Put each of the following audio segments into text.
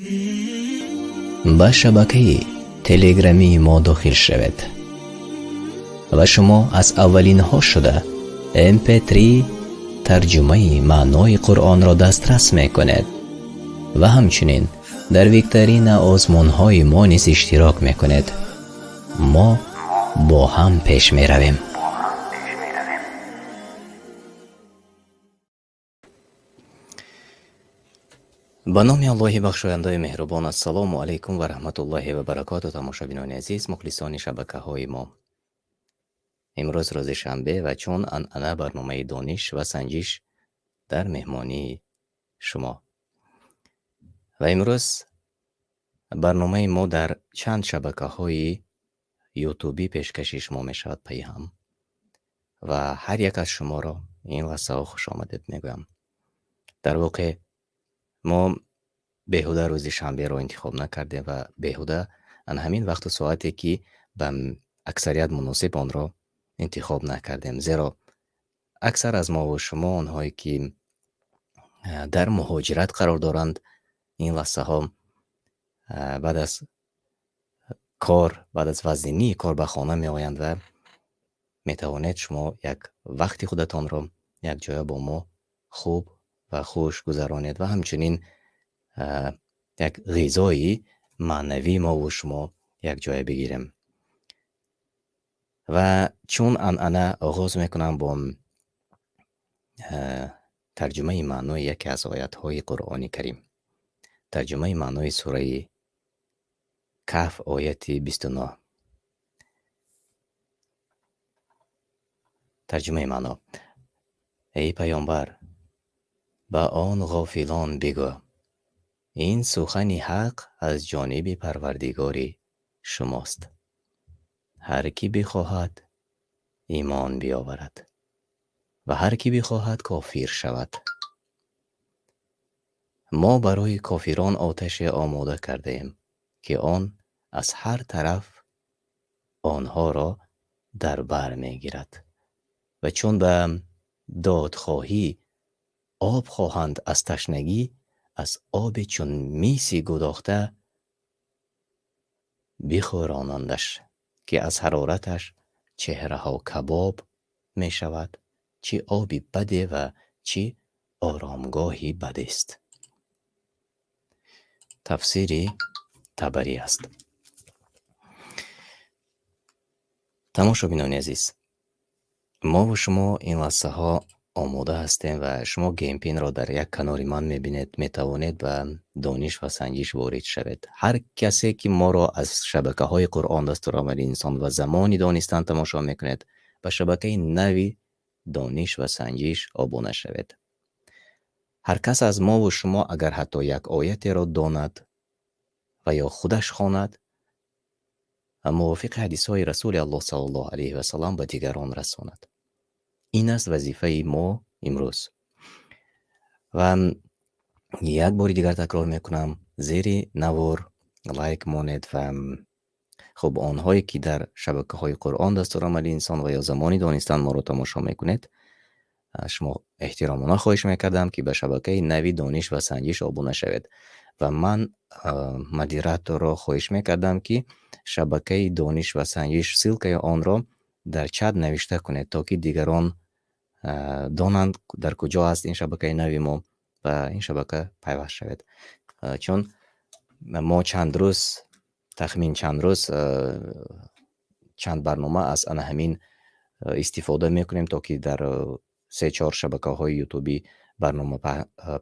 Ба шабакаи телеграмии мо дохил шавед ва шумо аз аввалинҳо шуда mp3 тарҷумаи маънои Қуръонро дастрас мекунед ва ҳамчунин дар викторина озмунҳои мо низ иштирок мекунед. Мо бо ҳам пеш меравем. Ба номи Аллоҳи бахшояндаи меҳрубон. Ассалому алайкум ва раҳматуллоҳи ва баракоту. Тамошобинони азиз, мухлисони шабакаҳои мо. Имрӯз рӯзи шанбе ва чун анъана барномаи дониш ва санҷиш дар меҳмонии шумо. Ва имрӯз барномаи мо дар чанд шабакаҳои ютубӣ пешкаши шумо мешавад пайҳам. Ва ҳар як аз шуморо ин лаҳзаҳо хуш омадед мегӯям. Дар воқеъ мо беҳуда рӯзи шанберо интихоб накардем ва беҳуда ан ҳамин вақту соате, ки ба аксарият муносиб, онро интихоб накардем, зеро аксар аз мову шумо, онҳое ки дар муҳоҷират қарор доранд, ин лаҳзаҳо баъд аз кор, баъд аз вазнинии кор ба хона меоянд ва метавонед шумо як вақти худатонро якҷоя бо мо хуб ва хуш гузаронед ва ҳамчунин як ғизои маънавии мову шумо якҷоя бигирем. Ва чун анъана оғоз мекунам бо тарҷумаи маънои яке аз оятҳои Қуръони Карим. Тарҷумаи маънои сураи Каҳф, ояти 29. Тарҷумаи маъно. Эй Паёмбар, ба он ғофилон бигӯ: ин сухани ҳақ аз ҷониби Парвардигори шумост. Ҳар кӣ бихоҳад, имон биёварад ва ҳар кӣ бихоҳад, кофир шавад. Мо барои кофирон оташе омода кардаем, ки он аз ҳар тараф онҳоро дар бар мегирад ва чун ба додхоҳӣ об хоҳанд аз ташнагӣ, аз оби чун миси гудохта бихӯронандаш, ки аз ҳарораташ чеҳраҳо кабоб мешавад, чӣ оби баде ва чӣ оромгоҳи бадест. Тафсири Табарӣ аст. Тамошобинони азиз, мову шумо ин лаҳзаҳо омода ҳастем ва шумо геймпинро дар як канори ман мебинед, метавонед ба дониш ва санҷиш ворид шавед. Ҳар касе ки моро аз шабакаҳои Қуръон дастурамали инсон ва замони донистан тамошо мекунед, ба шабакаи нави дониш ва санҷиш обуна шавед. Ҳар кас аз мову шумо агар ҳатто як оятеро донад ва ё худаш хонад ва мувофиқи ҳадисҳои Расули Аллоҳ саллаллоҳу алайҳи васаллам ба дигарон расонад. Ин аст вазифаи мо имрӯз. Ва як бори дигар такрор мекунам, зери навор лайк монед ва хуб, онҳое ки дар шабакаҳои Қуръон дастурамали инсон ва ё замони донистан моро тамошо мекунед, шумо эҳтиромона хоҳиш мекардам, ки ба шабакаи нави дониш ва санҷиш обуна шавед. Ва ман модераторро хоҳиш мекардам, ки шабакаи дониш ва санҷиш ссылкаи онро дар чат навишта кунед, то ки дигарон донанд, дар куҷо аст ин шабакаи нави мо ва ин шабака пайваст шавед. Чун мо чанд рӯз, тахмин чанд рӯз, чанд барнома аз ана ҳамин истифода мекунем, то ки дар се-чор шабакаҳои ютубӣ барнома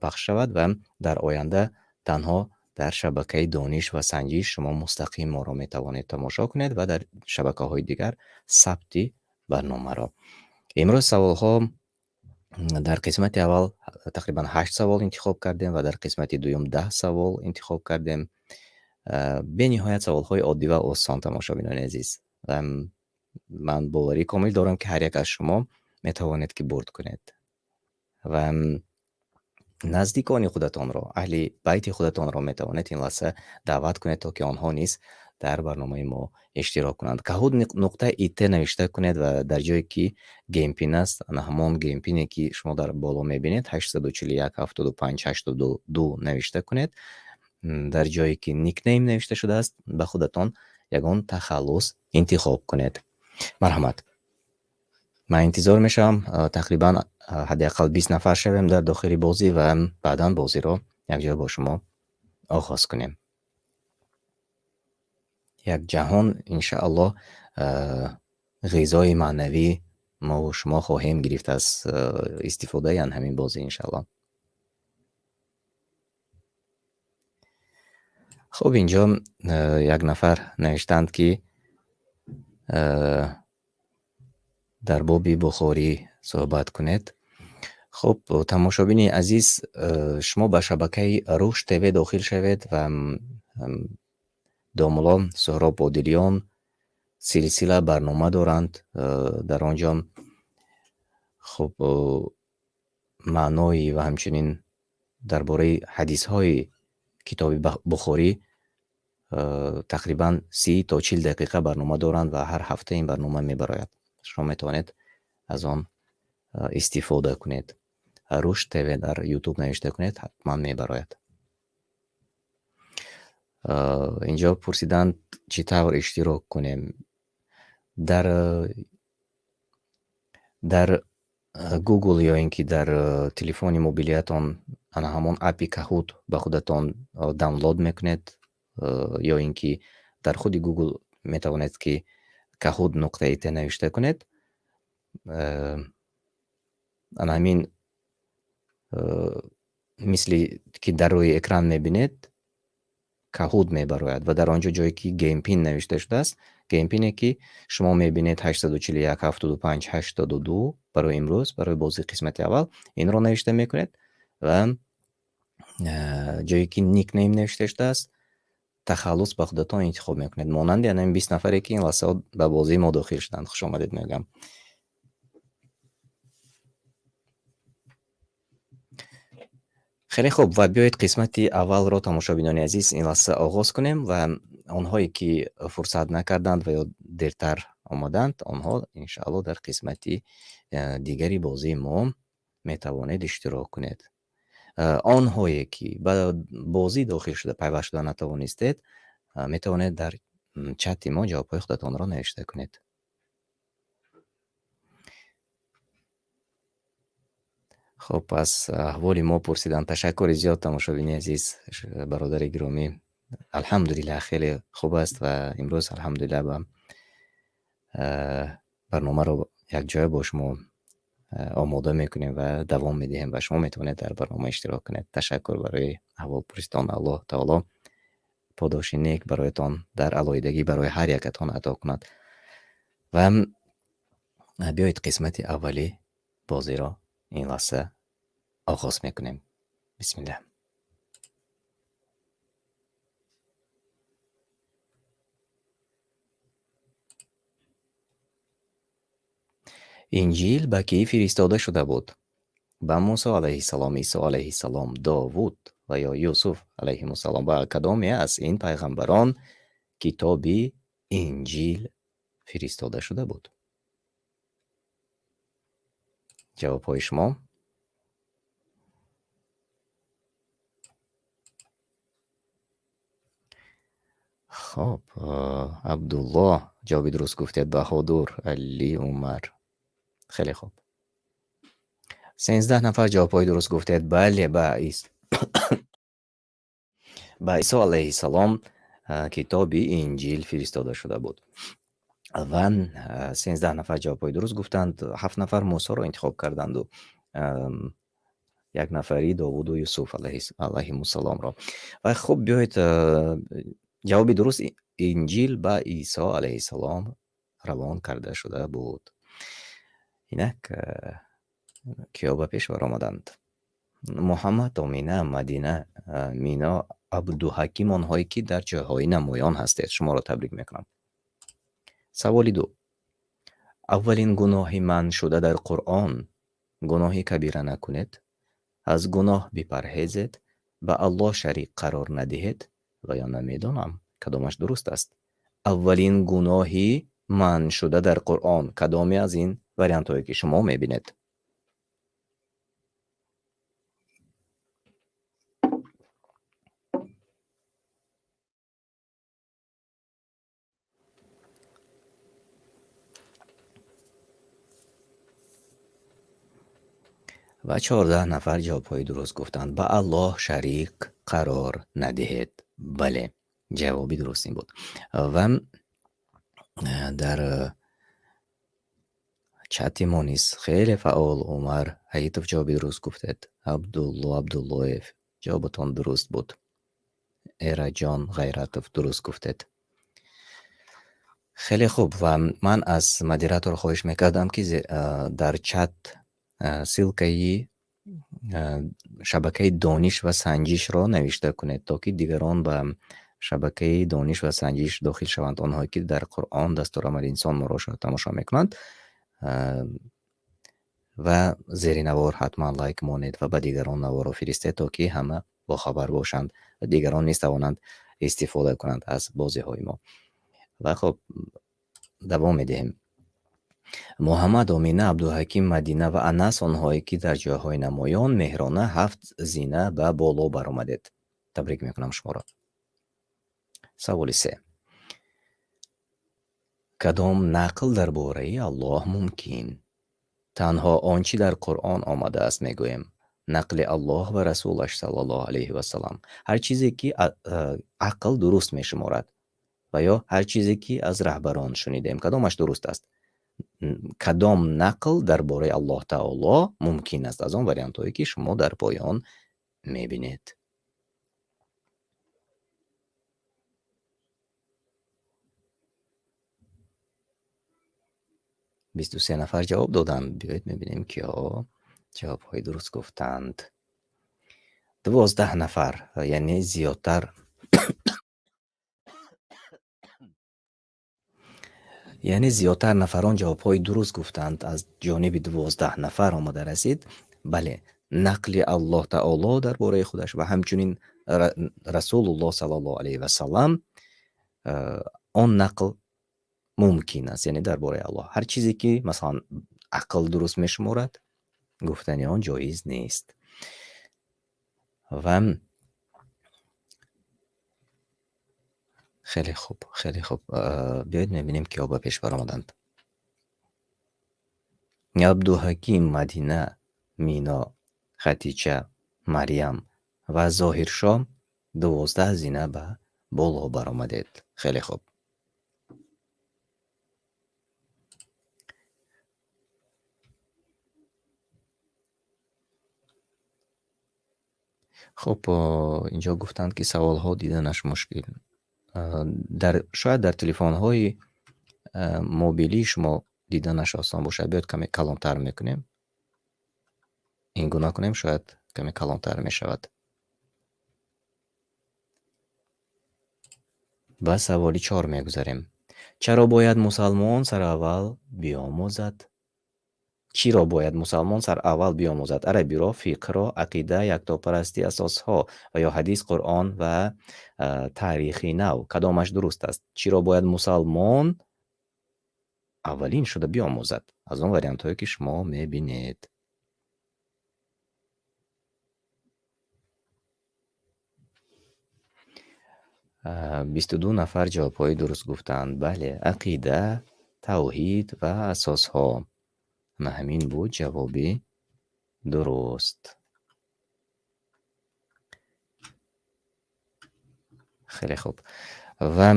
пахш шавад ва дар оянда танҳо дар шабакаи дониш ва санҷиш шумо мустақим моро метавонед тамошо кунед ва дар шабакаҳои дигар сабти барномаро. Имрӯз саволҳо дар қисмати аввал тақрибан 8 савол интихоб кардем ва дар қисмати дуюм 10 савол интихоб кардем. Бениҳоят саволҳои оддӣ ва осон, тамошобинони азиз. Ва ман боварии комил дорам, ки ҳар як аз шумо метавонед, ки бурд кунед. Ва наздикони худатонро, аҳли байти худатонро метавонед ин лаҳза даъват кунед, то ки онҳо низ дар барномаи мо иштирок кунанд. Kahoot.it навишта кунед ва дар ҷое ки game pin аст, ана ҳамон game pin е ки шумо дар боло мебинед, 841 75 82 навишта кунед. Дар ҷое ки nickname навишта шудааст, ба худатон ягон тахаллус интихоб кунед. Марҳамат. Ман интизор мешавам, тақрибан ҳадди ақал 20 нафар шавем дар дохили бозӣ ва баъдан бозиро якҷоя бо шумо оғоз кунем. Як ҷаҳон иншааллоҳ ғизои маънавӣ мо шумо хоҳем гирифт аз истифодаи ан ҳамин бозӣ иншааллоҳ. Хуб, инҷо як нафар навиштанд, ки дар боби Бухорӣ суҳбат кунед. Хуб, тамошобини азиз, шумо ба шабакаи Рушд ТВ дохил шавед ва домулло Суҳроб Одилён силсила барнома доранд. Дар он ҷо хуб маънои ва ҳамчунин дар бораи ҳадисҳои китоби Бухорӣ тақрибан 30 то 40 дақиқа барнома доранд ва ҳар ҳафта ин барнома мебарояд. Шумо метавонед аз он истифода кунед. Рушд ТВ дар YouTube навишта кунед, ҳатман мебарояд. Инҷо пурсиданд, чӣ тавр иштирок кунем. Дар Google ё ин ки дар телефони мобилиятон ана ҳамон апи Kahoot ба худатон download мекунед, ё ин ки дар худи Google метавонед ки kahoot.it навишта кунед. Ана ҳамин мисли ки дар рӯи экран мебинед, Kahoot мебарояд ва дар он ҷо ҷое ки Game Pin навишта шудааст, Game Pin-е ки шумо мебинед 841 75 82 барои имрӯз, барои бозии қисмати аввал, инро навишта мекунед ва ҷое ки nickname навишта шудааст, тахаллус ба худатон интихоб мекунед. Монанди ана ин 20 нафаре ки ин лаҳзаҳо ба бозии мо дохил шуданд. Хуш омадед мегӯям. Хеле хуб, ва биёед қисмати аввалро, тамошобинони азиз, ин лаҳза оғоз кунем ва онҳое ки фурсат накарданд ва ё дертар омаданд, онҳо иншааллоҳ дар қисмати дигари бозии мо метавонед иштирок кунед. Онҳое ки ба бозӣ дохил шуда пайваст шуда натавонистед, метавонед дар чати мо ҷавобҳои худатонро навишта кунед. Хуб, пас аҳволи мо пурсиданд. Ташаккури зиёд, тамошобини азиз, бародари гиромӣ. Алҳамдулиллаҳ, хеле хуб аст ва имрӯз алҳамдулиллаҳ ба барномаро якҷоя бо шумо омода мекунем ва давом медиҳем ва шумо метавонед дар барнома иштирок кунед. Ташаккур барои аҳволпурситон. Аллоҳ таоло подоши нек бароятон дар алоҳидагӣ барои ҳар якатон ато кунад. Ва биёед қисмати аввали бозиро ин лаҳза оғоз мекунем. Бисмиллаҳ. Инҷил ба кӣ фиристода шуда буд? Ба Мусо алайҳиссалом, Исо алайҳиссалом, Довуд ва ё Юсуф алайҳимуссалом. Ба кадоме аз ин пайғамбарон китоби Инҷил фиристода шуда буд? Ҷавобҳои шумо? Хоб, Абдуллоҳ ҷавоби дуруст гуфтед, Баҳодур, Али, Умар. Хеле хуб. 13 нафар ҷавобҳои дуруст гуфтед. Бале, ба Исо алайҳиссалом китоби Инҷил фиристода шуда буд. Ва 13 нафар ҷавобҳои дуруст гуфтанд, 7 нафар Мусоро интихоб карданду як нафари Довуду Юсуф алайҳимуссаломро. Ва хуб, биёед, ҷавоби дуруст Инҷил ба Исо алайҳиссалом равон карда шуда буд. Инак, киё ба пеш баромаданд? Муҳаммад, Омина, Мадина, Мино, Абдуҳаким, онҳое ки дар ҷойҳои намоён ҳастед, шуморо табрик мекунам. Саволи 2. Аввалин гуноҳи ман шуда дар Қуръон: гуноҳи кабира накунед, аз гуноҳ бипарҳезед, ба Аллоҳ шарик қарор надиҳед ва ё намедонам кадомаш дуруст аст. Аввалин гуноҳи ман шуда дар Қуръон кадоме аз ин вариантҳое ки шумо мебинед? Ва 14 нафар ҷавобҳои дуруст гуфтанд. Ба Аллоҳ шарик қарор надиҳед. Бале, ҷавоби дуруст ин буд. Ва дар чати мо низ хеле фаъол Умар Ҳаитов ҷавоби дуруст гуфтед. Абдулло Абдуллоев ҷавобатон дуруст буд. Эраҷон Ғайратов дуруст гуфтед. Хеле хуб, ва ман аз модератор хоҳиш мекардам, ки дар чат ссылкаи шабакаи дониш ва санҷишро навишта кунед, то ки дигарон ба шабакаи дониш ва санҷиш дохил шаванд. Онҳое ки дар Қуръон дастурамали инсон моро тамошо мекунанд, ва зери навор ҳатман лайк монед ва ба дигарон наворро фиристед, то ки ҳама бохабар бошанд ва дигарон низ тавонанд истифода кунанд аз бозиҳои мо. Ва хуб, давом медиҳем. Муҳаммад, Омина, Абдуҳаким, Мадина ва Анас, онҳое ки дар ҷойҳои намоён меҳрона 7 зина ба боло баромадед. Табрик мекунам шуморо. Саволи 3. Кадом нақл дар бораи Аллоҳ мумкин? Танҳо он чӣ дар Қуръон омадааст мегӯем. Нақли Аллоҳ ва Расулаш саллаллоҳу алайҳи ва саллам. Ҳар чизе ки ақл дуруст мешуморад ва ё ҳар чизе ки аз раҳбарон шунидем. Кадомаш дуруст аст? Кадом нақл дар бораи Аллоҳ Таоло мумкин аст аз он вариантҳое ки шумо дар поён мебинед? 23 нафар ҷавоб доданд. Биёед мебинем, киҳо ҷавобҳои дуруст гуфтанд. 12 нафар, яъне зиёдтар, яъне зиёдтар нафарон ҷавобҳои дуруст гуфтанд. Аз ҷониби 12 нафар омада расид. Бале, нақли Аллоҳ Таоло дар бораи худаш ва ҳамчунин Расулуллоҳ саллаллоҳу алайҳи ва саллам, он нақл мумкин аст, яъне дар бораи Аллоҳ. Ҳар чизе ки масалан ақл дуруст мешуморад, гуфтани он ҷоиз нест. Ва хеле хуб, хеле хуб. Биёед мебинем, киҳо ба пеш баромаданд. Абдуҳаким, Мадина, Мино, Хатича, Марьям ва Зоҳиршо 12 зина ба боло баромадед. Хеле хуб. Хуб, инҷо гуфтанд, ки саволҳо диданаш мушкил. Шояд дар телефонҳои мобилии шумо диданаш осон бошад. Биёед каме калонтар мекунем. Ин гуна кунем, шояд каме калонтар мешавад. Ба саволи 4 мегузарем. Чаро бояд мусалмон сараввал биомӯзад? Чиро бояд мусалмон сараввал биомӯзад? Арабиро, фиқҳро, ақида, яктопарастӣ, асосҳо ва ё ҳадис, Қуръон ва таърихи нав. Кадомаш дуруст аст? Чиро бояд мусалмон аввалин шуда биомӯзад? Аз он вариантҳое ки шумо мебинед. 22 нафар ҷавобҳои дуруст гуфтанд. Бале, ақида, тавҳид ва асосҳо. На ҳамин буд ҷавоби дуруст. Хеле хуб. Ва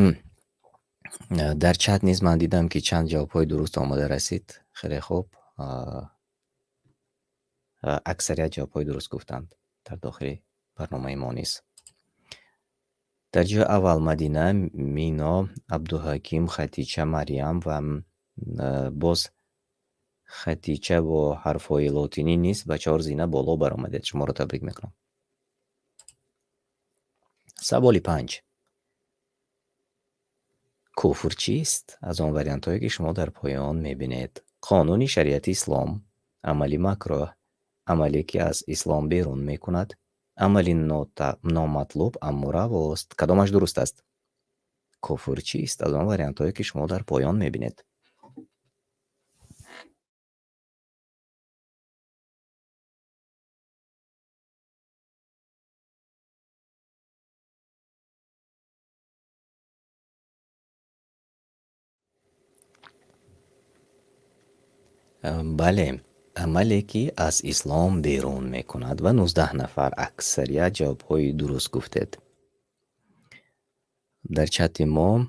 дар чат низ ман дидам, ки чанд ҷавобҳои дуруст омада расид. Хеле хуб. Аксарият ҷавобҳои дуруст гуфтанд дар дохили барномаи мо низ. Дар ҷои аввал Мадина, Мино, Абдуҳаким, Хатича, Марьям ва боз Хатича бо ҳарфҳои лотинӣ низ ба 4 зина боло баромадед. Шуморо табрик мекунам. Саволи 5. Куфр чист? Аз он вариантҳое ки шумо дар поён мебинед. Қонуни шариати ислом, амали макрӯҳ, амале ки аз ислом берун мекунад, амали номатлуб, аммо равост. Кадомаш дуруст аст? Куфр чист? Аз он вариантҳое ки шумо дар поён мебинед. Бале, Амале, ки аз ислом берун мекунад, ва 19 нафар, аксарият ҷавобҳои дуруст гуфтед. Дар чати мо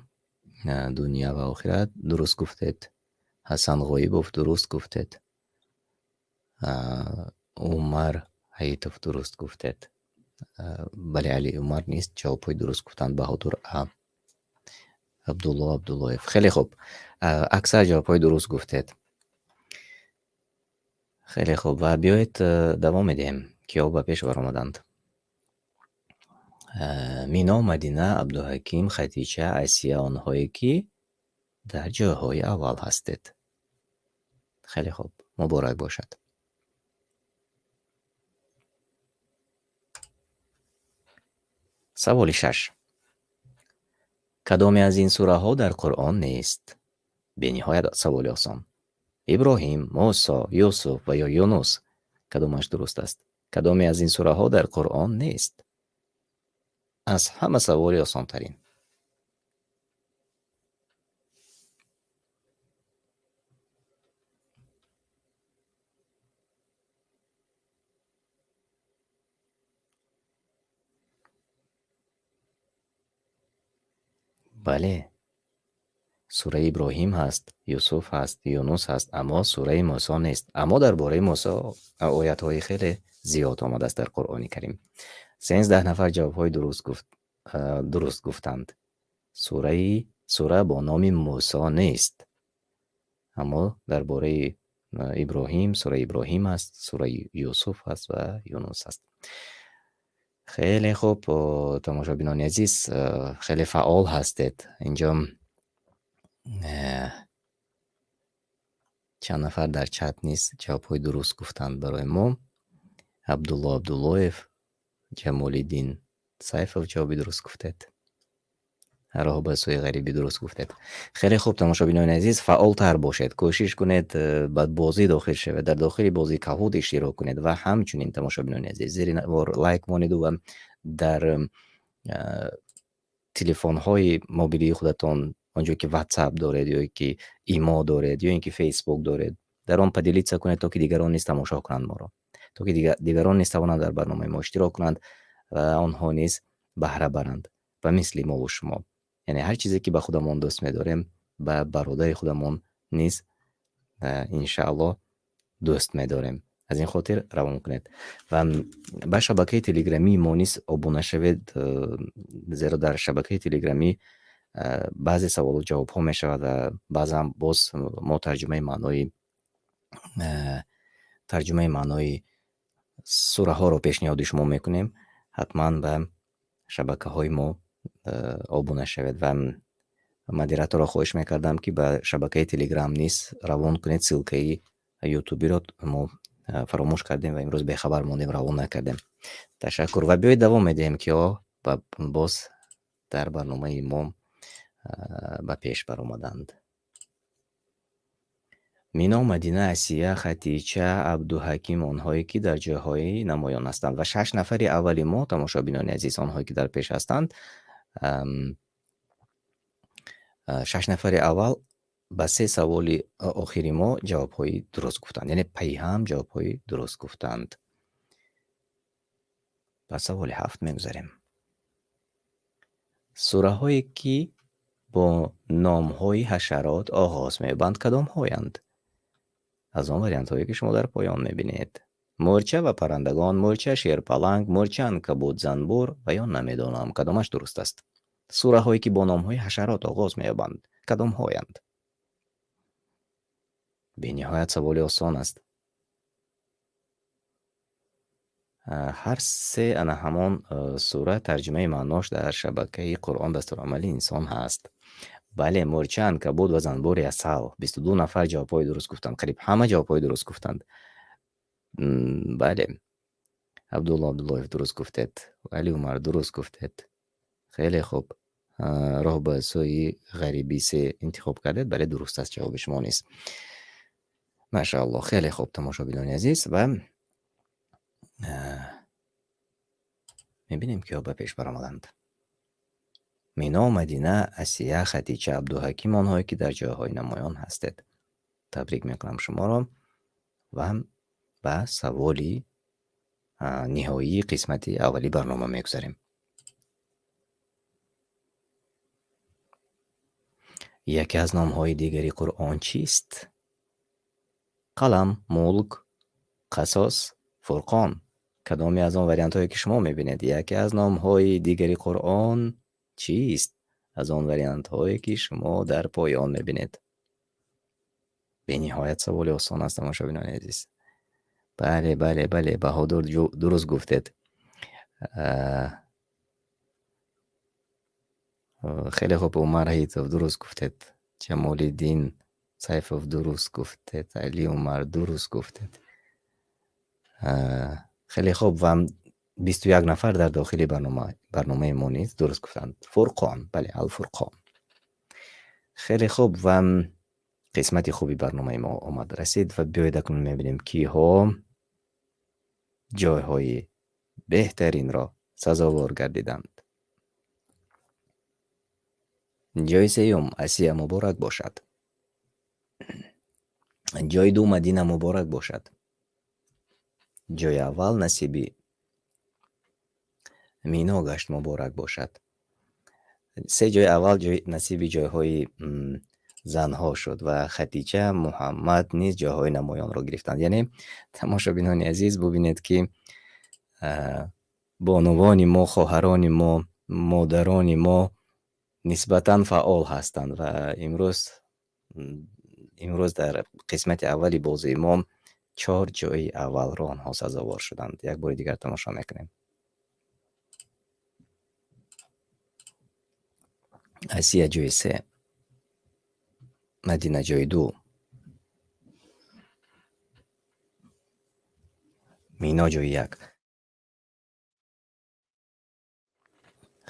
дунё ва охират дуруст гуфтед. Ҳасан Ғоибов дуруст гуфтед. Умар Ҳаитов дуруст гуфтед. Бале, Али Умар низ ҷавобҳои дуруст гуфтанд. Баҳодур А. Абдулло Абдуллоев. Хеле хуб. Аксар ҷавобҳои дуруст гуфтед. Хеле хуб, ва биёед, давом медиҳем. Киҳо ба пеш баромаданд? Мино, Мадина, Абдуҳаким, Хатича, Асия, онҳое ки дар ҷойҳои аввал ҳастед. Хеле хуб, муборак бошад. Саволи шаш. Кадоме аз ин сураҳо дар Қуръон нест? Бениҳоят саволи осон. Иброҳим, Мусо, Юсуф ва ё Юнус. Кадомаш дуруст аст? Кадоме аз ин сураҳо дар Қуръон нест? Аз ҳама саволи осонтарин. Бале, сураи Иброҳим ҳаст, Юсуф ҳаст, Юнус ҳаст, аммо сураи Мусо нест. Аммо дар бораи Мусо оятҳои хеле зиёд омадааст дар Қуръони Карим. 13 нафар ҷавобҳои дуруст гуфтанд. Сура бо номи Мусо нест. Аммо дар бораи Иброҳим, сураи Иброҳим аст, сураи Юсуф аст ва Юнус аст. Хеле хуб, тамошобинони азиз, хеле фаъол ҳастед. Инҷо чанд нафар дар чат низ ҷавобҳои дуруст гуфтанд барои мо. Абдулло Абдуллоев, Ҷамолиддин Сайфов ҷавоби дуруст гуфтед. Роҳ ба сӯи ғарибӣ дуруст гуфтед. Хеле хуб, тамошобинони азиз, фаъолтар бошед. Кӯшиш кунед, ба бозӣ дохил шавед, дар дохили бозӣ Kahoot иштирок кунед ва ҳамчунин, тамошобинони азиз, зери навор лайк монеду ва дар телефонҳои мобилии худатон, он ҷое ки WhatsApp доред ё ки Imo доред ё ин ки Facebook доред, дар он поделиться кунед, то ки дигарон низ тамошо кунанд моро, то ки дигарон низ тавонанд дар барномаи мо иштирок кунанд ва онҳо низ баҳра баранд ба мисли мову шумо. Яъне ҳар чизе ки ба худамон дӯст медорем, ба бародари худамон низ иншааллоҳ дӯст медорем. Аз ин хотир равон кунед ва ба шабакаи телеграмии мо низ обуна шавед, зеро дар шабакаи телеграмӣ баъзе саволу ҷавобҳо мешавад ва баъзан боз мо тарҷумаи маънои сураҳоро пешниҳоди шумо мекунем. Ҳатман ба шабакаҳои мо обуна шавед ва модераторро хоҳиш мекардам, ки ба шабакаи телеграм низ равон кунед ссылкаи ютубиро. Мо фаромӯш кардем ва имрӯз бехабар мондем, равон накардем. Ташаккур ва биёед, давом медиҳем, ки боз дар барномаи мо ба пеш баромаданд. Мино, Мадина, Асия, Хатича, Абдуҳаким, онҳое ки дар ҷойҳои намоён ҳастанд, ва шаш нафари аввали мо, тамошобинони азиз, онҳое ки дар пеш ҳастанд, шаш нафари аввал ба се саволи охири мо ҷавобҳои дуруст гуфтанд, яъне пайҳам ҷавобҳои дуруст гуфтанд. Ба саволи ҳафт мегузарем. Сураҳое ки бо номҳои ҳашарот оғоз меёбанд, кадомҳоянд? Аз он вариантҳое ки шумо дар поён мебинед: мӯрча ва паррандагон, мӯрча, шерпаланг, мӯрча, анкабут, занбур ва ё намедонам. Кадомаш дуруст аст? Сураҳое ки бо номҳои ҳашарот оғоз меёбанд, кадомҳоянд? Бениҳоят саволи осон аст. Ҳар се ана ҳамон сура тарҷумаи маънош дар шабакаи Қуръон дастурамали инсон ҳаст. Бале, мӯрча, анкабут ва занбури асал. 22 нафар ҷавобҳои дуруст гуфтанд, қариб ҳама ҷавобҳои дуруст гуфтанд. Бале, Абдулло Абдуллоев, дуруст гуфтед. Али Умар, дуруст гуфтед. Хеле хуб. Роҳ ба сӯи ғарибӣ се интихоб кардед. Бале, дуруст аст ҷавоби шумо низ. Машааллоҳ, хеле хуб, тамошобинони азиз, ва мебинем, киҳо ба пеш баромаданд. Мино, Мадина, Асия, Хатича, Абдуҳаким, онҳое ки дар ҷойҳои намоён ҳастед, табрик мекунам шуморо ва ба саволи ниҳоии қисмати аввали барнома мегузарем. Яке аз номҳои дигари Қуръон чист? Қалам, Мулк, Қасос, Фурқон. Кадоме аз он вариантҳое ки шумо мебинед? Яке аз номҳои дигари Қуръон чист? Аз он вариантҳое ки шумо дар поён мебинед. Бениҳоят саволи осон аст, тамошобинони азиз. Бале, бале, бале, Баҳодур дуруст гуфтед. Хеле хуб, Умар Ҳаитов дуруст гуфтед. Ҷамолиддин Сайфов дуруст гуфтед. Али Умар дуруст гуфтед. Хеле хуб ва 21 нафар дар дохили барномаи мо низ дуруст гуфтанд. Фурқон, бале, Алфурқон. Хеле хуб ва қисмати хуби барномаи мо омад расид ва биёед акнун мебинем киҳо ҷойҳои беҳтаринро сазовор гардиданд. Ҷойи сеюм Асия муборак бошад. Ҷойи ду Мадина муборак бошад. Ҷойи аввал насиби Мино гашт муборак бошад. Се ҷойи аввал насиби ҷойҳои занҳо шуд ва Хатича, Муҳаммад низ ҷойҳои намоёнро гирифтанд. Яъне тамошобинони азиз, бубинед ки бонувони мо, хоҳарони мо, модарони мо нисбатан фаъол ҳастанд ва имрӯз дар қисмати аввали бозии мо 4 ҷойи аввалро онҳо сазовор шуданд. Як бори дигар тамошо мекунем. Асия ҷойи 3, Мадина ҷойи 2, Мино ҷойи 1.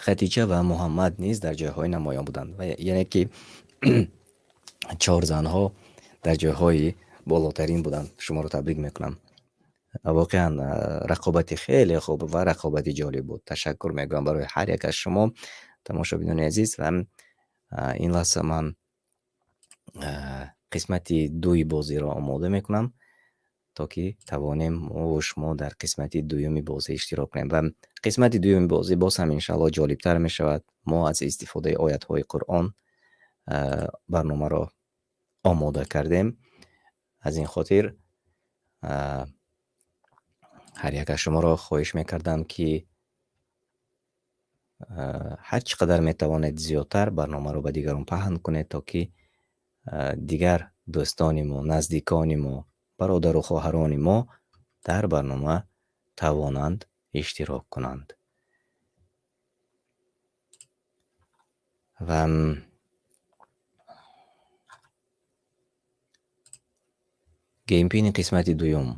Хатича ва Муҳаммад низ дар ҷойҳои намоён буданд. Ва яъне ки 4 занҳо дар ҷойҳои болотарин буданд. Шуморо табрик мекунам. Воқеан рақобати хеле хуб ва рақобати ҷолиб буд. Ташаккур мегӯям барои ҳар як аз шумо, тамошобинони азиз. Ва ин лаҳза ман қисмати дуи бозиро омода мекунам, то ки тавонем мо ва шумо дар қисмати дуюми бозӣ иштирок кунем. Ва қисмати дуюми бозӣ боз ҳам иншааллоҳ ҷолибтар мешавад. Мо аз истифодаи оятҳои Қуръон барномаро омода кардем. Аз ин хотир ҳар як аз шуморо хоҳиш мекардам, ки ҳар чӣ қадар метавонед зиёдтар барномаро ба дигарон паҳн кунед, то ки дигар дӯстони мо, наздикони мо, бародару хоҳарони мо дар барнома тавонанд иштирок кунанд. Ва геймпини қисмати дуюм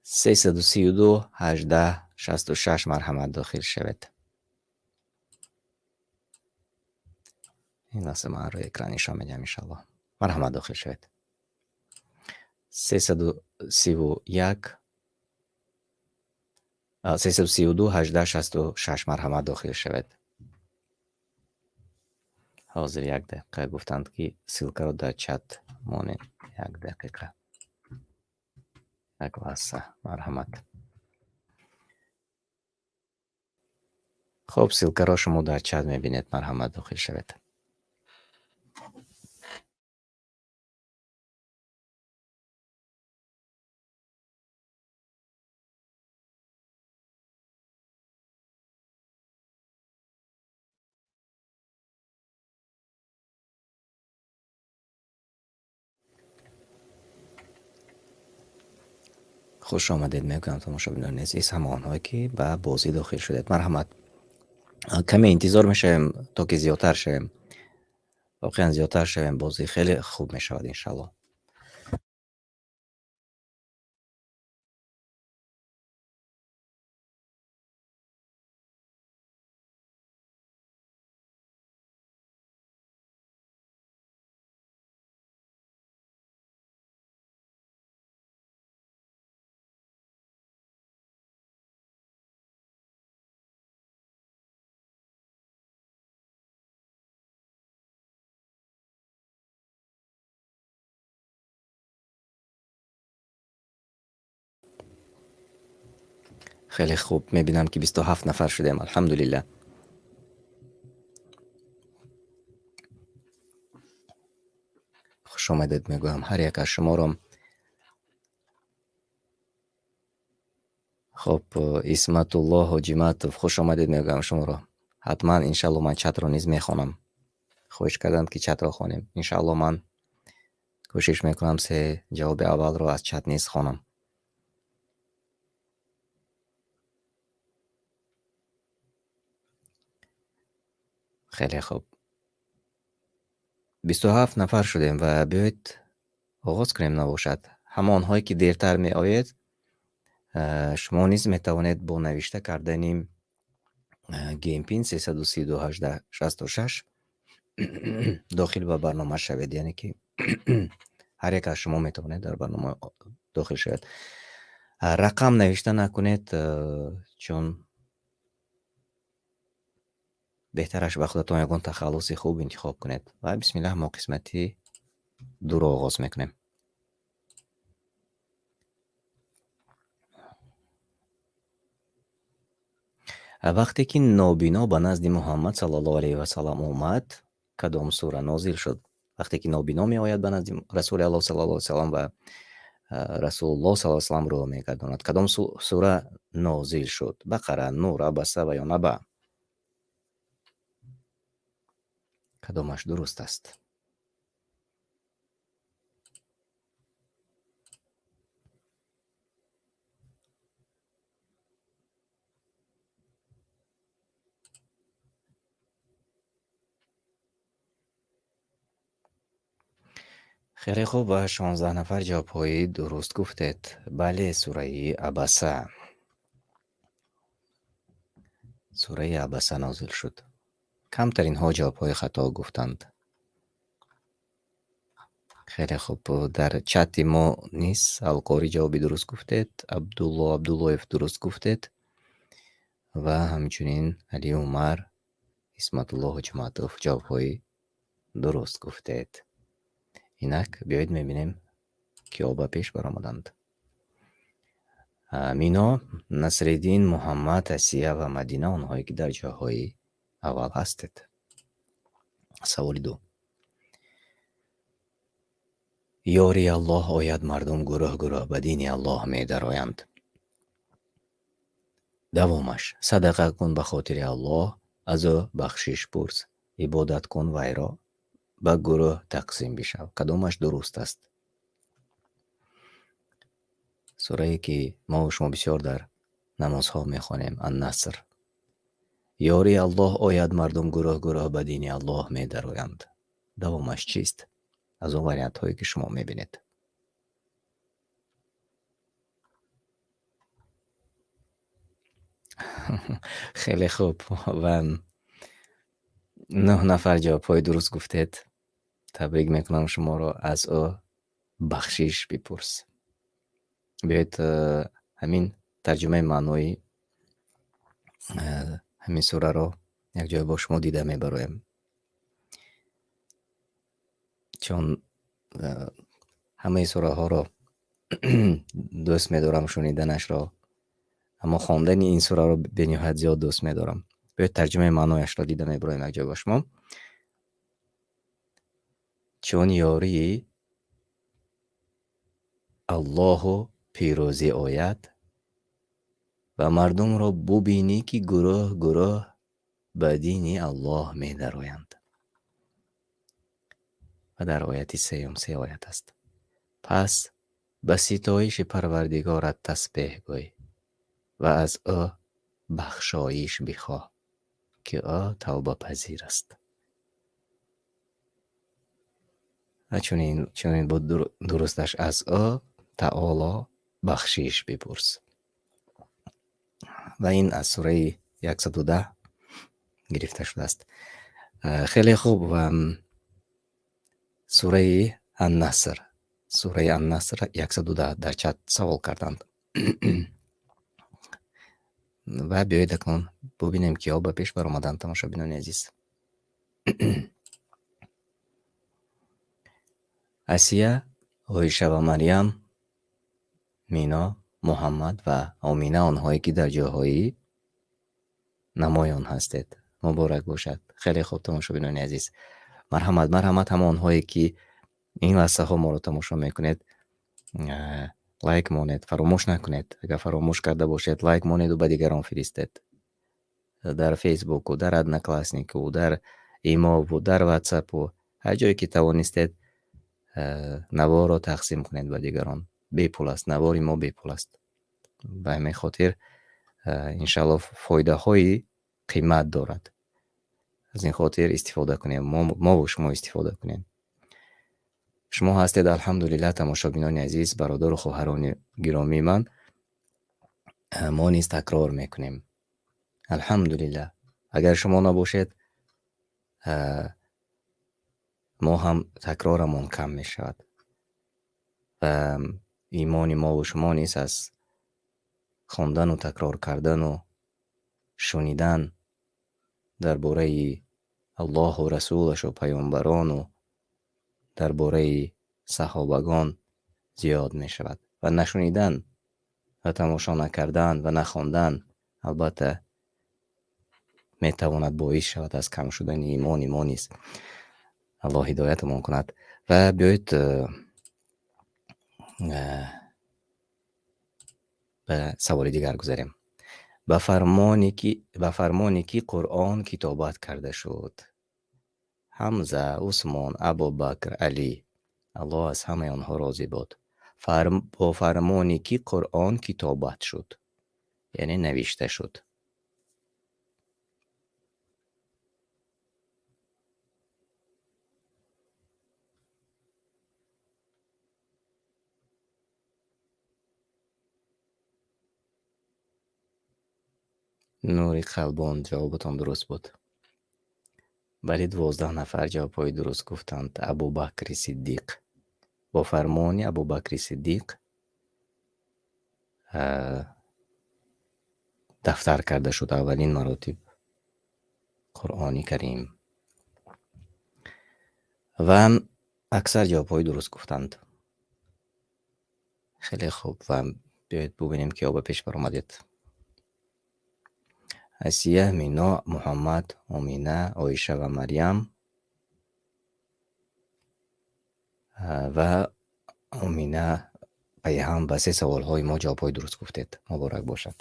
332 18 66 марҳамат дохил шавед. Ин лаҳза ман рӯи экран нишон медиҳам иншаллоҳ. Марҳамат дохил шавед. 331, 332 18 66 марҳамат дохил шавед. Ҳозир як дақиқа гуфтанд, ки ссилкаро дар чат монед. Як дақиқа. Як лаҳза, марҳамат. Хоб, ссилкаро шумо дар чат мебинед, марҳамат дохил шавед. Хуш омадед мегӯям тамошобинони азиз, ҳама онҳое ки ба бозӣ дохил шудед. Марҳамат. Каме интизор мешавем, то ки зиёдтар шавем. Воқеан зиёдтар шавем, бозӣ хеле хуб мешавад иншаллоҳ. Хеле хуб, мебинам, ки 27 нафар шудем, алҳамдулиллаҳ. Хуш омадед мегӯям ҳар як аз шуморо. Хуб, Исматулло Ҳоҷиматов, хуш омадед мегӯям шуморо. Ҳатман иншалло ман чатро низ мехонам. Хоҳиш карданд, ки чатро хонем. Иншалло ман кӯшиш мекунам се ҷавоби аввалро аз чат низ хонам. Хеле хуб. 27 нафар шудем ва биёед оғоз кунем набошад. Ҳамонҳое ки дертар меоед, шумо низ метавонед бо навишта кардани GMPIN 332 18 66 дохил ба барнома шавед, яъне ки ҳар як аз шумо метавонед дар барнома дохил шавед. Рақам навишта накунед, чун беҳтараш ба худатон ягон тахаллуси хуб интихоб кунед. Ва бисмиллаҳ, мо қисмати дуро оғоз мекунем. Вақте ки нобино ба назди Муҳаммад саллаллоҳу алайҳи васаллам омад, кадом сура нозил шуд? Вақте ки нобино меояд ба назди Расули Аллоҳ саллаллоҳу алайҳи васаллам ва Расулуллоҳ саллаллоҳу алайҳи васаллам рӯ мегардонад, кадом сура нозил шуд? Бақара, Нур, Абаса ва ё Наба? Кадомаш дуруст аст? Хеле хуб, ва 16 нафар ҷавобҳои дуруст гуфтед. Бале, сураи Абаса. Сураи Абаса нозил шуд. Камтаринҳо ҷавобҳои хато гуфтанд. Хеле хуб, дар чати мо низ Алқорӣ ҷавоби дуруст гуфтед, Абдулло Абдуллоев дуруст гуфтед ва ҳамчунин Али Умар, Исматулло Ҳоҷиматов ҷавобҳои дуруст гуфтед. Инак биёед мебинем, киҳо ба пеш баромаданд. Мино, Насриддин, Муҳаммад, Асия ва Мадина, онҳое ки дар ҷойҳои аввал ҳастед. Саволи 2. Ёри Аллоҳ ояд, мардум гурӯҳ-гурӯҳ ба дини Аллоҳ медароянд. Давомаш: садақа кун ба хотири Аллоҳ, аз ӯ бахшиш пурс, ибодат кун вайро, ба гурӯҳ тақсим бишав. Кадомаш дуруст аст? Сурае ки мо ва шумо бисёр дар намозҳо мехонем, Ан-Наср. Ёри Аллоҳ ояд, мардум гурӯҳ-гурӯҳ ба дини Аллоҳ медароянд. Давомаш чист? Аз он вариантҳое ки шумо мебинед. Хеле хуб, ва 9 нафар ҷавобҳои дуруст гуфтед. Табрик мекунам шуморо, аз ӯ бахшиш бипурс. Биёед ҳамин тарҷумаи маънои ҳамин сураро якҷоя бо шумо дида мебароем. Чун ҳамаи сураҳоро дӯст медорам шуниданашро, аммо хондани ин сураро бениҳоят зиёд дӯст медорам. Биёед тарҷумаи маънояшро дида мебароем якҷоя бо шумо. Чун ёрии Аллоҳу пирӯзӣ ояд ва мардумро бубинӣ, ки гурӯҳ-гурӯҳ ба дини Аллоҳ медароянд. Ва дар ояти сеюм се оят аст. Пас ба ситоиши Парвардигорат тасбеҳ гӯй ва аз ӯ бахшоиш бихоҳ, ки ӯ тавбапазир аст. Ва чунин буд дурусташ, аз ӯ таоло бахшиш бипурс. Ва ин аз сураи 110 гирифта шудааст. Хеле хуб, ва сураи Ан-Наср, сураи Ан-Наср 110 дар чат савол карданд. Ва биёед акнун бубинем, киҳо ба пеш баромаданд, тамошобинони азиз. Асия, Оиша ва Марьям, Мино, Муҳаммад ва Омина, онҳое ки дар ҷойҳои намоён ҳастед. Муборак бошад. Хеле хуб, тамошобинони азиз. Марҳамат, марҳамат, ҳамонҳое ки ин лаҳзаҳо моро тамошо мекунед, лайк монед, фаромӯш накунед. Агар фаромӯш карда бошед, лайк монеду ба дигарон фиристед. Дар Фейсбуку, дар Однокласснику, дар Имову, дар Ватсапу, ҳар ҷое ки тавонистед, наворро тақсим кунед ба дигарон. Бепул аст, навори мо бепул аст. Ба ҳамин хотир, иншааллоҳ, фоидаҳои қимат дорад. Аз ин хотир истифода кунем, мову шумо истифода кунем. Шумо ҳастед, алҳамдулиллаҳ, тамошобинони азиз, бародару хоҳарони гиромии ман, мо низ такрор мекунем. Алҳамдулиллаҳ, агар шумо набошед, мо ҳам такрорамон кам мешавад ва имони мову шумо низ аз хондану такрор кардану шунидан дар бораи Аллоҳу расулашу паёмбарону дар бораи саҳобагон зиёд мешавад ва нашунидан ва тамошо накардан ва нахондан албатта метавонад боис шавад аз кам шудани имони мо низ. Аллоҳ ҳидоятамон кунад. Ва биёед ба саволи дигар гузарем. Ба фармони ки Қуръон китобат карда шуд? Ҳамза, Усмон, Абубакр, Алӣ. Аллоҳ аз ҳамаи онҳо розӣ бод. Бо фармони ки Қуръон китобат шуд, яъне навишта шуд? Нури қалбон, ҷавобатон дуруст буд. Бале, 12 нафар ҷавобҳои дуруст гуфтанд. Абубакри Сиддиқ. Бо фармони Абубакри Сиддиқ дафтар карда шуд аввалин маротиб Қуръони Карим. Ва аксар ҷавобҳои дуруст гуфтанд. Хеле хуб, ва биёед бубинем, ки ба пеш баромадед. Асия, Мино, Муҳаммад, Омина, Оиша ва Марьям ва Омина пайҳам ба се саволҳои мо ҷавобҳои дуруст гуфтед. Муборак бошад.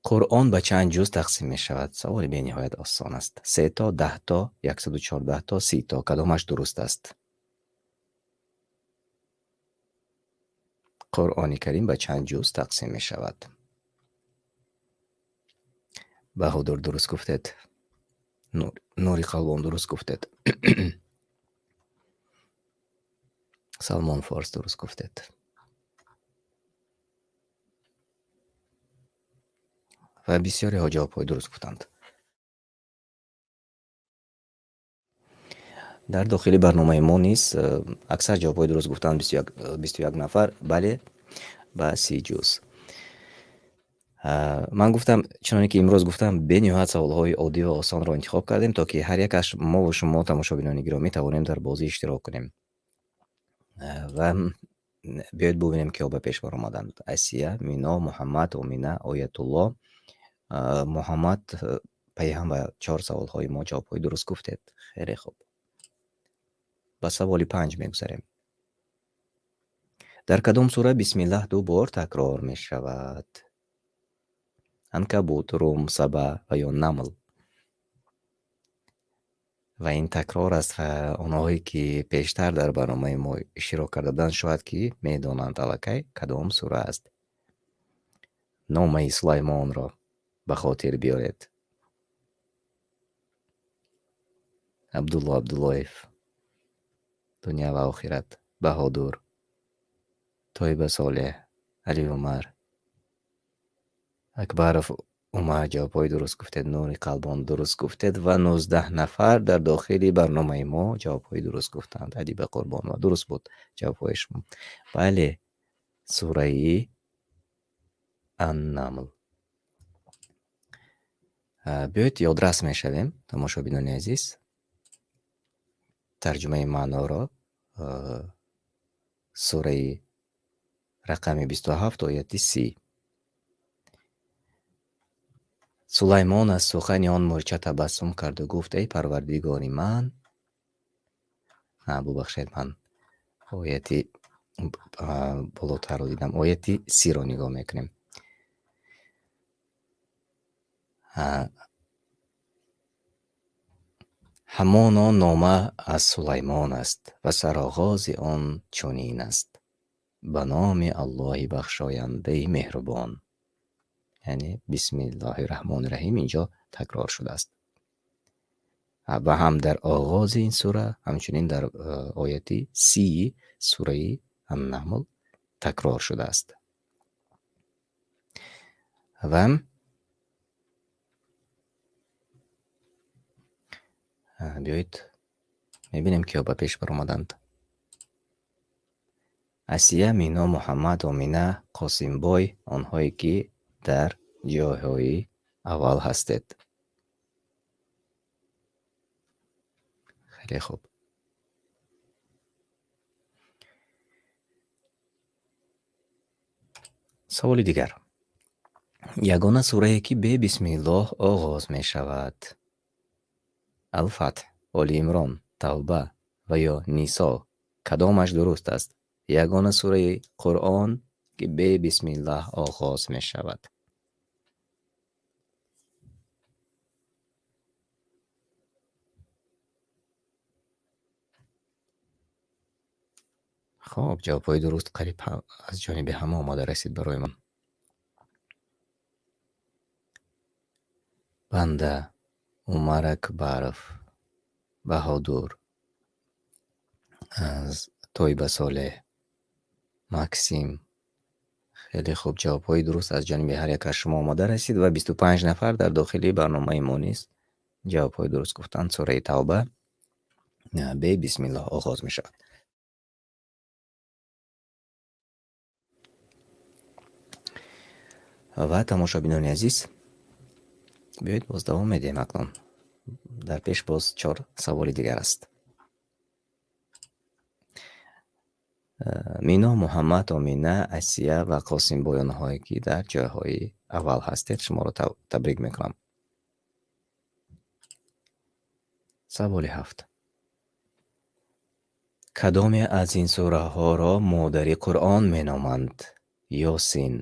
Қуръон ба чанд ҷуз тақсим мешавад? Саволи бениҳоят осон аст. Се то, 10 то, 114 то, 30 то. Кадомаш дуруст аст? Қуръони Карим ба чанд ҷуз тақсим мешавад? Баҳодур, дуруст гуфтед. Нури қалбон, дуруст гуфтед. Салмон Форс, дуруст гуфтед. Ва бисёриҳо ҷавобҳои дуруст гуфтанд. Дар дохили барномаи мо низ аксар ҷавобҳои дуруст гуфтанд, 21 нафар. Бале, ба 30 ҷуз. Ман гуфтам, чуноне ки имрӯз гуфтам, бениҳоят саволҳои оддӣ ва осонро интихоб кардем, то ки ҳар як аз мову шумо, тамошобинони гиромӣ, тавонем дар бозӣ иштирок кунем. Ва биёед бубинем, киҳо ба пеш баромаданд. Асия, Мино, Муҳаммад, Омина, Оятулло. Муҳаммад, пайҳам ба чор саволҳои мо ҷавобҳои дуруст гуфтед. Хеле хуб. Ба саволи панҷ мегузарем. Дар кадом сура бисмиллаҳ ду бор такрор мешавад? Анкабут, Рум, Саба ва ё Намл. Ва ин такрор аст ва онҳое ки пештар дар барномаи мо иштирок карда буданд, шояд ки медонанд аллакай кадом сура аст. Номаи Сулаймонро ба хотир биёред. Абдулло Абдуллоев, дунё ва охират, Баҳодур, Тоиба Солеҳ, Али Умар, Акбаров Умар, ҷавобҳои дуруст гуфтед. Нури қалбон, дуруст гуфтед ва 19 нафар дар дохили барномаи мо ҷавобҳои дуруст гуфтанд. Адиба Қурбонова, дуруст буд ҷавобҳои шумо. Бале, сураи Аннамл. Биёед ёдрас мешавем, тамошобинони азиз. Тарҷумаи маъноро Сураи рақами 27, ояти 30. Сулаймон аз сухани он мӯрча табассум карду гуфт: эй Парвардигори ман. Бубахшед, ман ояти болотарро дидам. Ояти 30-ро нигоҳ мекунем. Ҳамон он нома аз Сулаймон аст ва сароғози он чунин аст: ба номи Аллоҳи бахшояндаи меҳрубон. Яъне бисмиллоҳи раҳмони раҳим инҷо такрор шудааст. Ва ҳам дар оғози ин сура, ҳамчунин дар ояти 30 сураи Ан-Намл такрор шудааст. Ва биёед мебинем, киҳо ба пеш баромаданд. Асия, Мино, Муҳаммад, Омина, Қосимбой, онҳое ки дар ҷойҳои аввал ҳастед. Хеле хуб. Саволи дигар. Ягона сурае ки бе бисмиллоҳ оғоз мешавад. Ал-Фатҳ, Оли Имрон, Тавба ва ё Нисо. Кадомаш дуруст аст? Ягона сураи Қуръон ки бе бисмиллаҳ оғоз мешавад. Хоб, ҷавобҳои дуруст қариб аз ҷониби ҳама омада расид барои ман. Банда, Умар Акбаров, Баҳодур, Тойба Солеҳ, Максим. Хеле хуб, ҷавобҳои дуруст аз ҷониби ҳар як аз шумо омада расид ва 25 нафар дар дохили барномаи мо низ ҷавобҳои дуруст гуфтанд. Сураи Тавба бе бисмиллоҳ оғоз мешавад. Ва тамошобинони азиз, биёед боз давом медиҳем акнун. Дар пеш боз 4 саволи дигар аст. Мино, Муҳаммад, Омина, Асия ва Қосимбой, онҳое ки дар ҷойҳои аввал ҳастед, шуморо табрик мекунам. Саволи 7. Кадоме аз ин сураҳоро модари Қуръон меноманд? Ёсин,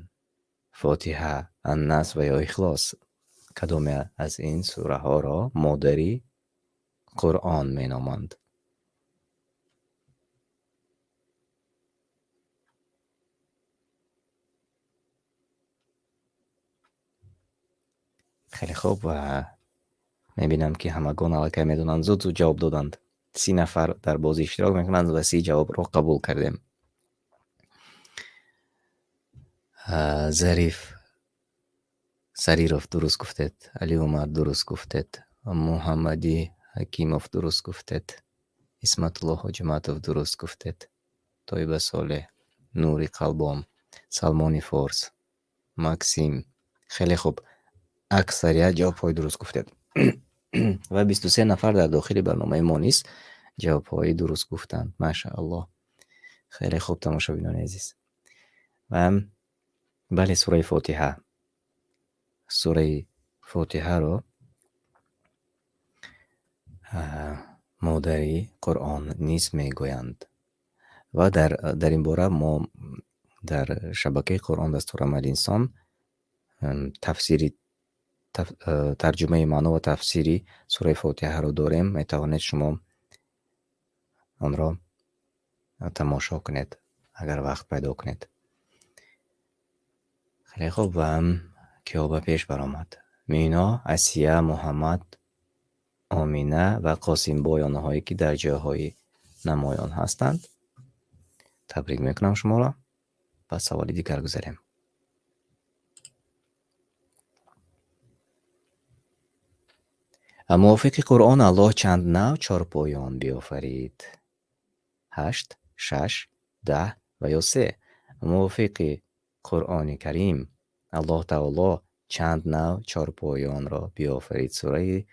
Фотиҳа, Аннас ва ё Ихлос. Кадоме аз ин сураҳоро модари Қуръон меноманд? Хеле хуб, ва мебинам ки ҳамагон аллакай медонанд, зуд-зуд ҷавоб доданд. 30 нафар дар бозӣ иштирок мекунанд ва 30 ҷавобро қабул кардем. Зариф Сариров дуруст гуфтед, Али Умар дуруст гуфтед, Муҳаммади Ҳакимов дуруст гуфтед, Исматулло Ҳоҷиматов дуруст гуфтед, Тойба Солеҳ, Нури Қалбом, Салмони Форс, Максим. Хеле хуб, аксарият ҷавобҳои дуруст гуфтед. Ва 23 нафар дар дохили барномаи мо низ ҷавобҳои дуруст гуфтанд. Машааллоҳ. Хеле хуб, тамошобинони азиз. Ва бале, сураи Фотиҳа. Сураи Фотиҳаро модари Қуръон низ мегӯянд. Ва дар ин бора мо дар шабакаи Қуръон дастурамали инсон тафсири тарҷумаи маъно ва тафсири сураи Фотиҳаро дорем. Метавонед шумо онро тамошо кунед, агар вақт пайдо кунед. Хеле хуб, ва киҳо ба пеш баромад? Мино, Асия, Муҳаммад, Омина ва Қосимбой, онҳое ки дар ҷойҳои намоён ҳастанд. Табрик мекунам шуморо. Ба саволи дигар гузарем. Мувофиқи Қуръон Аллоҳ чанд нав чорпоён биёфарид? 8, 6, 10 ва ё 3. Мувофиқи Қуръони Карим Аллоҳ Таоло чанд нав чорпоёнро биёфарид? Сураи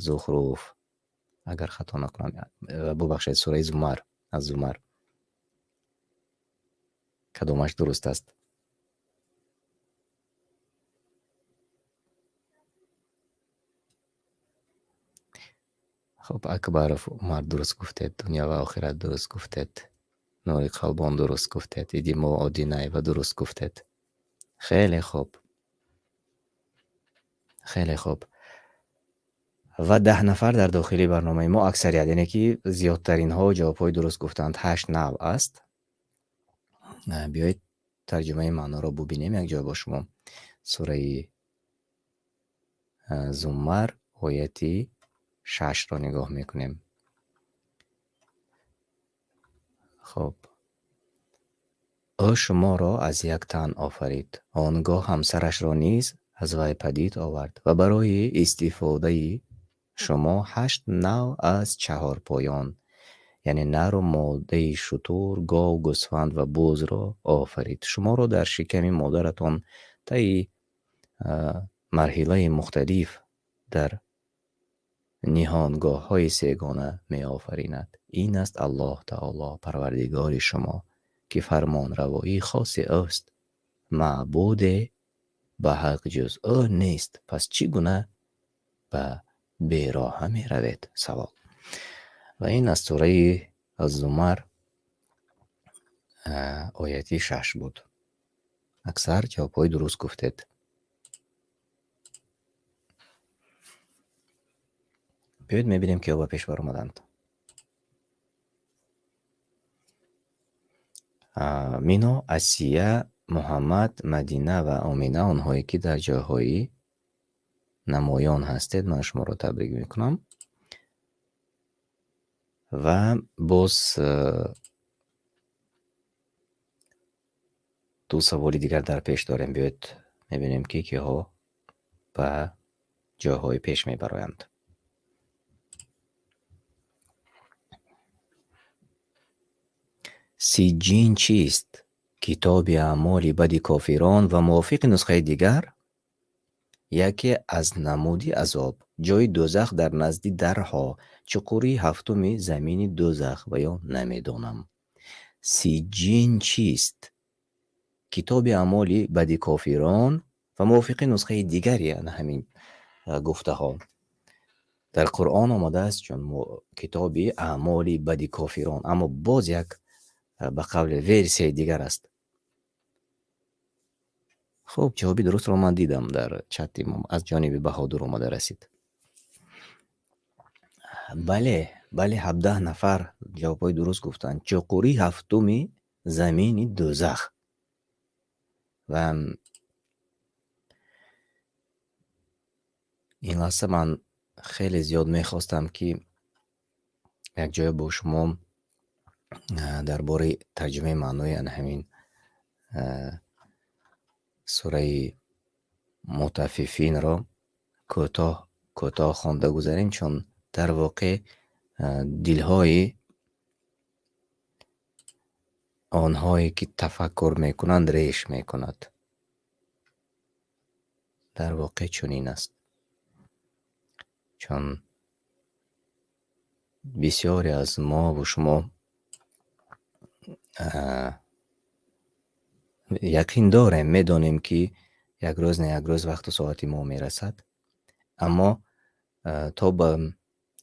Зухруф, агар хато накунам, бубахшед, сураи Зумар, аз Зумар. Кадомаш дуруст аст? Хуб, Акбаров Умар дуруст гуфтед, Дунё ва охират дуруст гуфтед, Нури Қалбон дуруст гуфтед, Идимо Одинаева дуруст гуфтед. Хеле хуб. Хеле хуб. Ва 10 нафар дар дохили барномаи мо аксарият, яъне ки зиёдтаринҳо ҷавобҳои дуруст гуфтанд, 8 нав аст. Биёед тарҷумаи маъноро бубинем якҷоя бо шумо. Сураи Зумар ояти 6-ро нигоҳ мекунем. Хуб. Ӯ шуморо аз як тан офарид, он гоҳ ҳамсарашро низ аз вай падид овард ва барои истифодаи шумо 8 нав аз чаҳорпоён, яъне нару модаи шутур, гов, гӯсфанд ва бузро офарид. Шуморо дар шиками модаратон таи марҳилаи мухталиф дар ниҳонгоҳҳои сегона меофаринад. Ин аст Аллоҳ Таоло, Парвардигори шумо, ки фармонравоии хоси ӯст. Маъбуде ба ҳақ ҷуз ӯ нест. Пас чӣ гуна ба бероҳа меравед? Савол. Ва ин аз сураи Зумар ояти 6 буд. Аксар ҷавобҳои дуруст гуфтед. Биёед мебинем, киҳо ба пеш баромаданд. Мино, Асия, Муҳаммад, Мадина ва Омина, онҳое ки дар ҷойҳои намоён ҳастед, ман шуморо табрик мекунам. Ва боз ду саволи дигар дар пеш дорем. Биёед мебинем, ки киҳо ба ҷойҳои пеш мебароянд. Сиҷҷин чист? Китоби аъмоли бади кофирон ва мувофиқи нусхаи дигар яке аз намуди азоб, ҷойи дӯзах дар назди дарҳо, чуқури ҳафтуми замини дӯзах ва ё намедонам. Сиҷҷин чист? Китоби аъмоли бади кофирон ва мувофиқи нусхаи дигар, яъне ҳамин гуфтаҳо. Дар Қуръон омадааст, чун китоби аъмоли бади кофирон, аммо боз як ба қавли версияи дигар аст. Хуб, ҷавоби дурустро ман дидам дар чати мо, аз ҷониби Баҳодур омада расид. Бале, бале, 17 нафар ҷавобҳои дуруст гуфтанд. Чуқури ҳафтуми замини дӯзах. Ва ин лаҳза ман хеле зиёд мехостам, ки якҷоя бо шумо дар бораи тарҷумаи маънои ана ҳамин сураи Мутаффифинро кӯтоҳ кӯтоҳ хонда гузарем, чун дар воқеъ дилҳои онҳое ки тафаккур мекунанд реш мекунад. Дар воқеъ чунин аст, чун бисёре аз мо ва шумо яқин дорем, медонем, ки як рӯз не як рӯз вақту соати мо мерасад, аммо то ба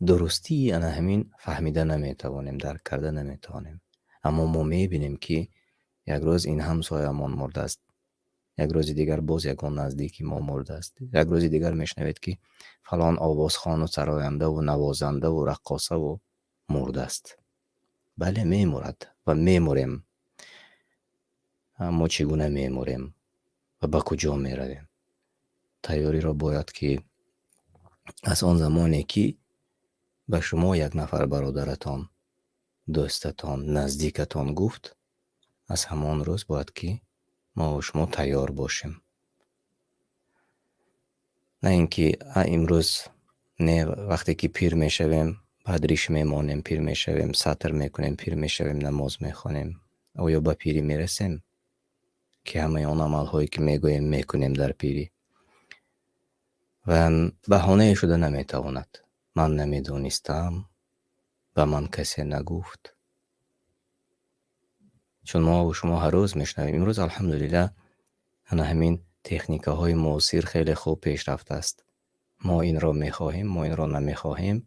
дурустии ана ҳамин фаҳмида наметавонем, дарк карда наметавонем. Аммо мо мебинем, ки як рӯз ин ҳамсоямон мурдааст, як рӯзи дигар боз ягон наздики мо мурдааст, як рӯзи дигар мешунавед, ки фалон овозхону сарояндаву навозандаву раққосаву мурдааст. Бале, мемурад ва мемурем. Аммо чӣ гуна мемурем ва ба куҷо меравем? Тайёриро бояд ки аз он замоне ки ба шумо як нафар бародаратон, дӯстатон, наздикатон гуфт, аз ҳамон рӯз бояд ки мо ва шумо тайёр бошем. На ин ки имрӯз не, вақте ки пир мешавем, баъд риш мемонем, пир мешавем, сатр мекунем, пир мешавем, намоз мехонем. Оё ба пирӣ мерасем, ки ҳамаи он амалҳое ки мегӯем мекунем дар пирӣ? Ва баҳонае шуда наметавонад. Ман намедонистам, ба ман касе нагуфт. Чун мо ва шумо ҳар рӯз мешунавем, имрӯз алҳамдулиллаҳ ана ҳамин техникаҳои муосир хеле хуб пешрафтааст. Мо инро мехоҳем, мо инро намехоҳем.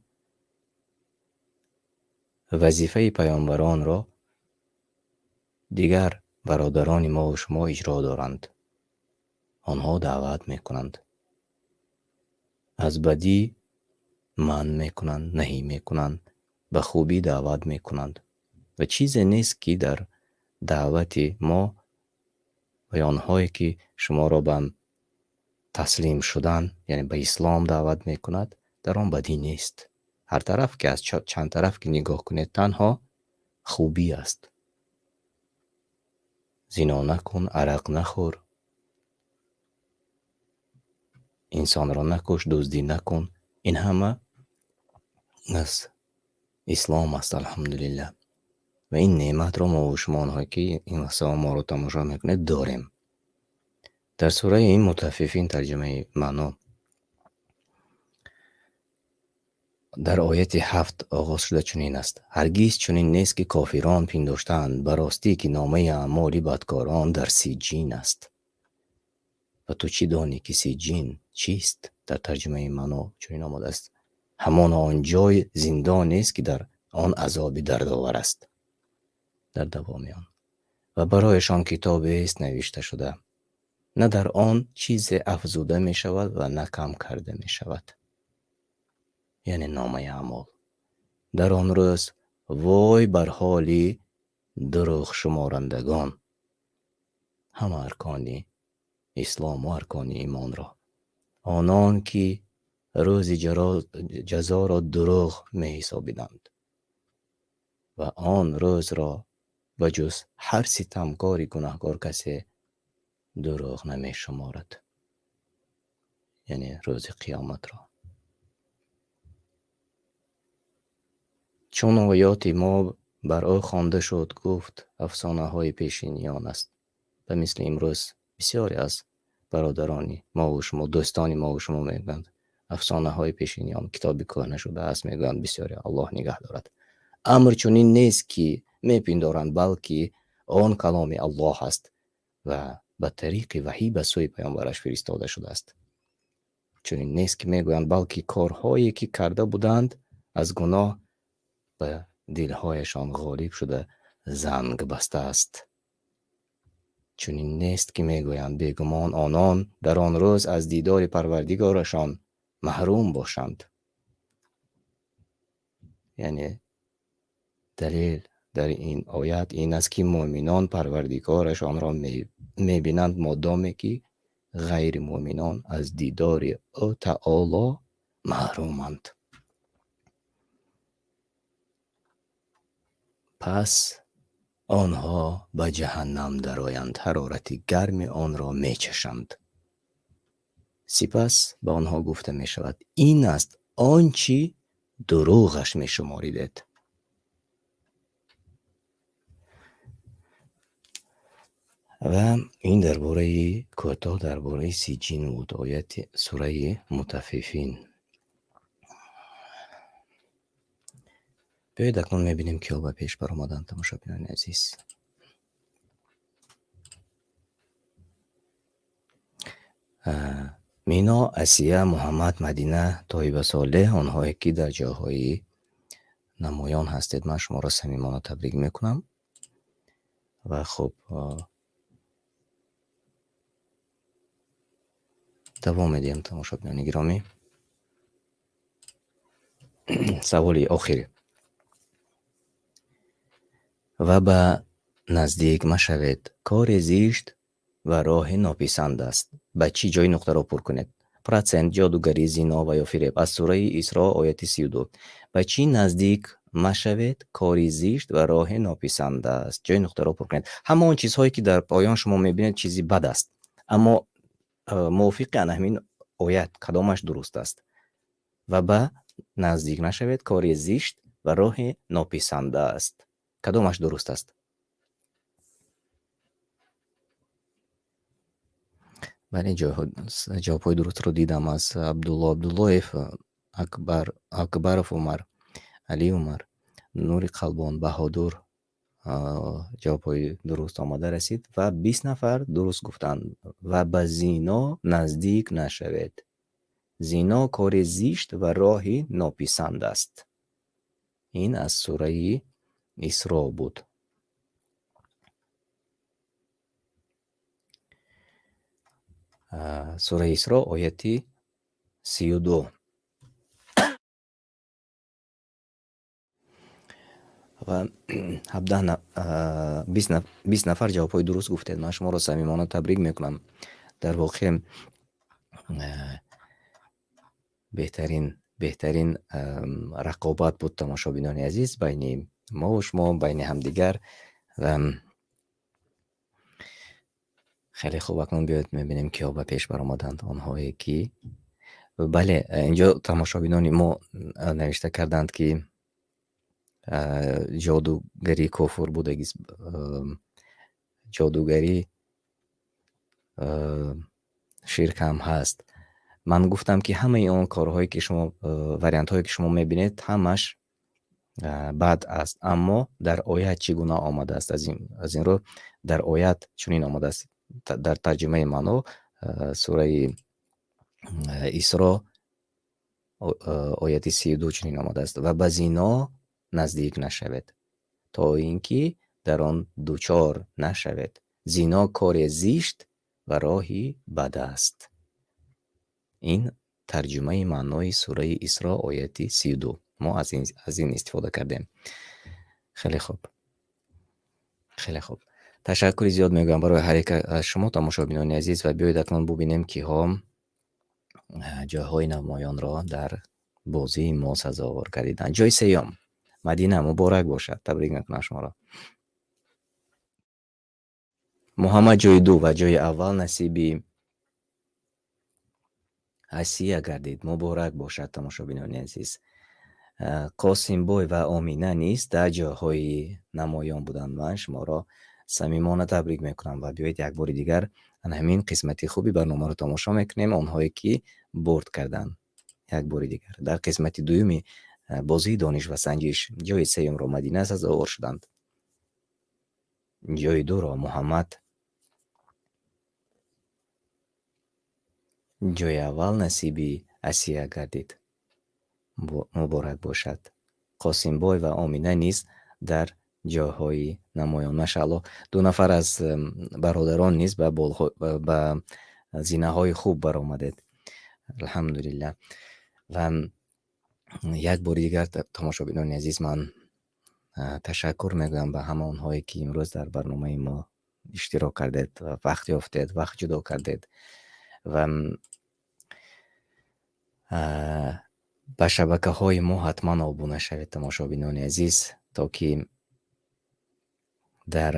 Вазифаи паёмбаронро дигар бародарони мо ва шумо иҷро доранд. Онҳо даъват мекунанд. Аз бадӣ манъ мекунанд, наҳӣ мекунанд, ба хубӣ даъват мекунанд. Ва чизе нест, ки дар даъвати мо ва онҳое, ки шуморо ба таслим шудан, яъне ба ислом даъват мекунад, дар он бадӣ нест. Ҳар тараф ки аз чанд тараф ки нигоҳ кунед, танҳо хубӣ аст. Зино накун, арақ нахӯр, инсонро накуш, дуздӣ накун. Ин ҳама аз ислом аст, алҳамдулиллаҳ. Ва ин неъматро мо ва шумо, онҳое ки ин лаҳзаҳо моро тамошо мекунед, дорем. Дар сураи Мутаффифин тарҷумаи маъно дар ояти 7 оғоз шуда чунин аст: ҳаргиз чунин нест, ки кофирон пиндоштаанд, ба ростӣ ки номаи аъмоли бадкорон дар сиҷин аст. Ва ту чӣ донӣ, ки сиҷин чист? Дар тарҷумаи маъно чунин омадааст: ҳамон он ҷой зиндон нест, ки дар он азоби дардовар аст. Дар давоми он ва барояшон китобест навишта шуда, на дар он чизе афзуда мешавад ва на кам карда мешавад, яъне номаи аъмол. Дар он рӯз вой бар ҳоли дурӯғшуморандагон, ҳама аркони ислом ва аркони имонро, онон ки рӯзи ҷазоро дурӯғ меҳисобиданд ва он рӯзро ба ҷуз ҳар ситамкори гунаҳкор касе дурӯғ намешуморад, яъне рӯзи қиёматро. Чун оёти мо бар ӯ хонда шуд, гуфт афсонаҳои пешиниён аст. Ба мисли имрӯз бисёре аз бародарони мо ва шумо, дӯстони мо ва шумо мегӯянд афсонаҳои пешиниён, китоби кӯҳна шудааст, мегӯянд бисёре, Аллоҳ нигаҳ дорад. Амр чунин нест, ки мепиндоранд, балки он каломи Аллоҳ аст ва ба тариқи ваҳй ба сӯи паёмбараш фиристода шудааст. Чунин нест, ки мегӯянд, балки корҳое, ки карда буданд, аз гуноҳ ба дилҳояшон ғолиб шуда занг бастааст. Чунин нест, ки мегӯянд, бегумон онон дар он рӯз аз дидори Парвардигорашон маҳрум бошанд. Яъне далел дар ин оят ин аст, ки муъминон Парвардигорашонро мебинанд, модоме ки ғайри муъминон аз дидори ӯ таоло маҳруманд. Пас онҳо ба ҷаҳаннам дароянд, ҳарорати гарми онро мечашанд. Сипас ба онҳо гуфта мешавад: ин аст он чӣ дурӯғаш мешуморидед. Ва ин дар бораи кӯтоҳ дар бораи сиҷин буд, ояти сураи Мутаффифин. Биёед акнун мебинем, киҳо ба пеш баромаданд, тамошобинони азиз. Мино, Асия, Муҳаммад, Мадина, Тоиба Солеҳ, онҳое ки дар ҷойҳои намоён ҳастед, ман шуморо самимона табрик мекунам. Ва хуб, давом медиҳем, тамошобинони гиромӣ. Саволи охир. Ва ба наздик машавед, кори зишт ва роҳи нописанд аст. Ба чӣ ҷои нуқтаро пур кунед? Процент, ҷодугарӣ, зино ва ё фиреб. Аз сураи Исро, ояти 32. Ба чӣ наздик машавед, кори зишт ва роҳи нописанд аст? Ҷои нуқтаро пур кунед. Ҳама он чизҳое, ки дар поён шумо мебинед, чизи бад аст. Аммо мувофиқи ана ҳамин оят кадомаш дуруст аст? Ва ба наздик нашавед, кори зишт ва роҳи нописанда аст. Кадомаш дуруст аст? Бале, ҷавобҳои дурустро дидам аз Абдулло Абдуллоев, Акбаров Умар, Али Умар, Нури Қалбон, Баҳодур, Ҷавобҳои дуруст омада расид ва 20 нафар дуруст гуфтанд. Ва ба зино наздик нашавед. Зино кори зишт ва роҳи нописанд аст. Ин аз сураи Исро буд. Сураи Исро ояти 32. Ва 20 нафар ҷавобҳои дуруст гуфтед. Ман шуморо самимона табрик мекунам. Дар воқеъ, беҳтарин рақобат буд, тамошобинони азиз, байни мо ва шумо, байни ҳамдигар. Ва хеле хуб, акнун биёед мебинем киҳо ба пеш баромаданд. Онҳое ки бале, инҷо тамошобинони мо навишта карданд, ки ҷодугарӣ кофур будагист, ҷодугарӣ ширк ҳам ҳаст. Ман гуфтам, ки ҳамаи он корҳое ки шумо, вариантҳое ки шумо мебинед, ҳамаш бад аст, аммо дар оят чӣ гуна омадааст? Аз ин рӯ дар оят чунин омадааст. Дар тарҷумаи маъно, сураи Исро ояти 32 чунин омадааст: ва ба зино наздик нашавед, то ин ки дар он дучор нашавед. Зино кори зишт ва роҳи бад аст. Ин тарҷумаи маънои сураи Исро ояти 32. Мо аз ин истифода кардем. Хеле хуб. Хеле хуб. Ташаккури зиёд мегӯям барои ҳар як аз шумо, тамошобинони азиз, ва биёед акнун бубинем, киҳо ҷойҳои намоёнро дар бозии мо сазовор кардиданд. Ҷойи сеюм Мадина, муборак бошад, табрик мекунам шуморо. Муҳаммад ҷойи ду ва ҷойи аввал насиби Асия гардид. Муборак бошад, тамошобинони азиз. Қосимбой ва Омина низ дар ҷойҳои намоён буданд. Ман шуморо самимона табрик мекунам ва биёед як бори дигар ҳамин қисмати хуби барномаро тамошо мекунем, онҳое ки бурд карданд. Як бори дигар дар қисмати дуюми бозии дониш ва санҷиш ҷойи сеюмро Мадина сазовор шуданд, ҷойи дуро Муҳаммад, ҷойи аввал насиби Асия гардид. Муборак бошад. Қосимбой ва Омина низ дар ҷойҳои намоён. Машааллоҳ, ду нафар аз бародарон низ ба зинаҳои хуб баромадед. Алҳамдулиллаҳ. Ва як бори дигар, тамошобинони азиз, ман ташаккур мегӯям ба ҳама онҳое ки имрӯз дар барномаи мо иштирок кардед ва вақт ёфтед, вақт ҷудо кардед ва ба шабакаҳои мо ҳатман обуна шавед, тамошобинони азиз, то ки дар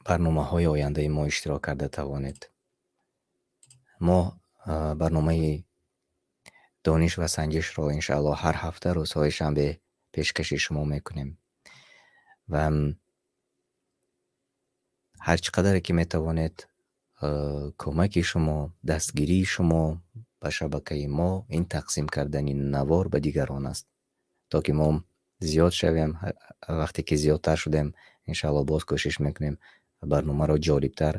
барномаҳои ояндаи мо иштирок карда тавонед. Мо барномаи дониш ва санҷишро иншааллоҳ ҳар ҳафта рӯзҳои шанбе пешкаши шумо мекунем ва ҳар чӣ қадаре ки метавонед, кӯмаки шумо, дастгирии шумо ба шабакаи мо ин тақсим кардани навор ба дигарон аст, то ки мо зиёд шавем. Вақте ки зиёдтар шудем, иншааллоҳ боз кӯшиш мекунем барномаро ҷолибтар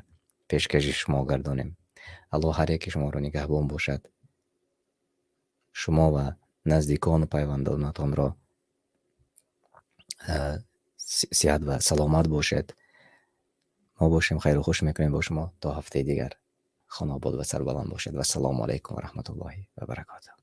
пешкаши шумо гардонем. Аллоҳ ҳар яке шуморо нигаҳбон бошад. Шумо ва наздикону пайвандонатонро сиҳат ва саломат бошед. Мо бошем, хайру хуш мекунем бо шумо то ҳафтаи дигар. Хонобод ва сарбаланд бошед. Вассалому алайкум ва раҳматуллоҳи ва баракотуҳ.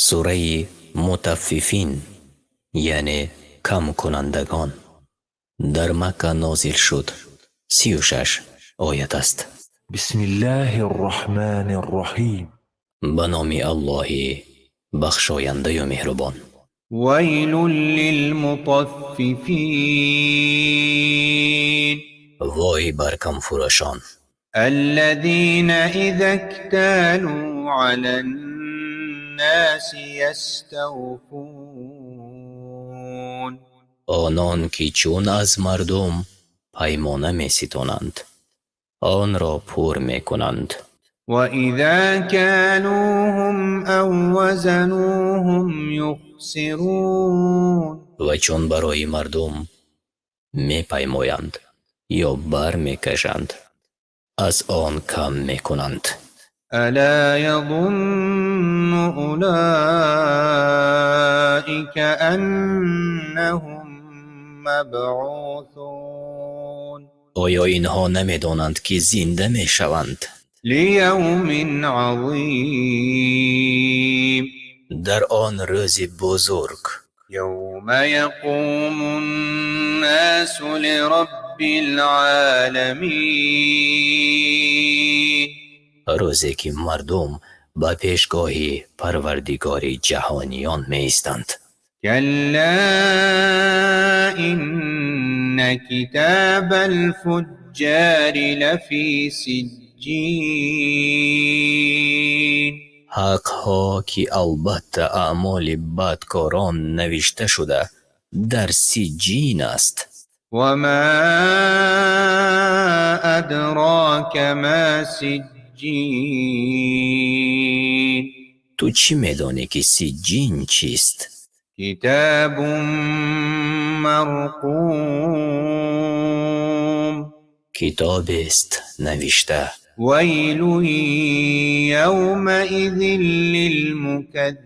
Сураи Мутаффифин, яъне камкунандагон, дар Макка нозил шуд, 36 оят аст. بسم الله الرحمن الرحيم. Ба номи Аллоҳи бахшояндаю меҳрубон. ويل للمطففين. Вой бар камфурӯшон. الذين إذا اكتالوا على الناس يستوفون. Онон ки чун аз мардум паймона меситонанд, онро пур мекунанд. وإذا كالوهم أو وزنوهم يخسرون. Ва чун барои мардум мепаймоянд ё бар мекашанд, аз он кам мекунанд. ألا يظن أولئك أنهم مبعوثون. Оё инҳо намедонанд, ки зинда мешаванд? ليوم عظيم. Дар он рӯзи бузург. يوم يقوم الناس لرب العالمين. Рӯзе ки мардум ба пешгоҳи Парвардигори ҷаҳониён меистанд. كلا إن كتاب الفجار لفي سجين. Ҳақҳо, ки албатта аъмоли бадкорон навишта шуда дар Сиҷҷин аст. وما أدراك ما سجين. Ту чӣ медонӣ, ки Сиҷҷин чист? كتاب مرقوم. Китобест навишта. ويل يومئذ للمكذبين.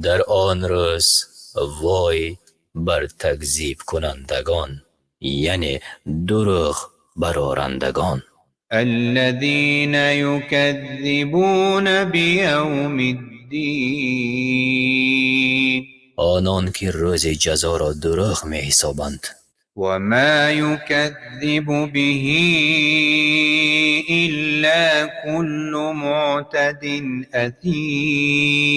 Дар он рӯз вой бар такзибкунандагон, яъне дурӯғ барорандагон. الذين يكذبون بيوم الدين. Онон ки рӯзи ҷазоро дурӯғ меҳисобанд. وما يكذب به إلا كل معتد أثيم.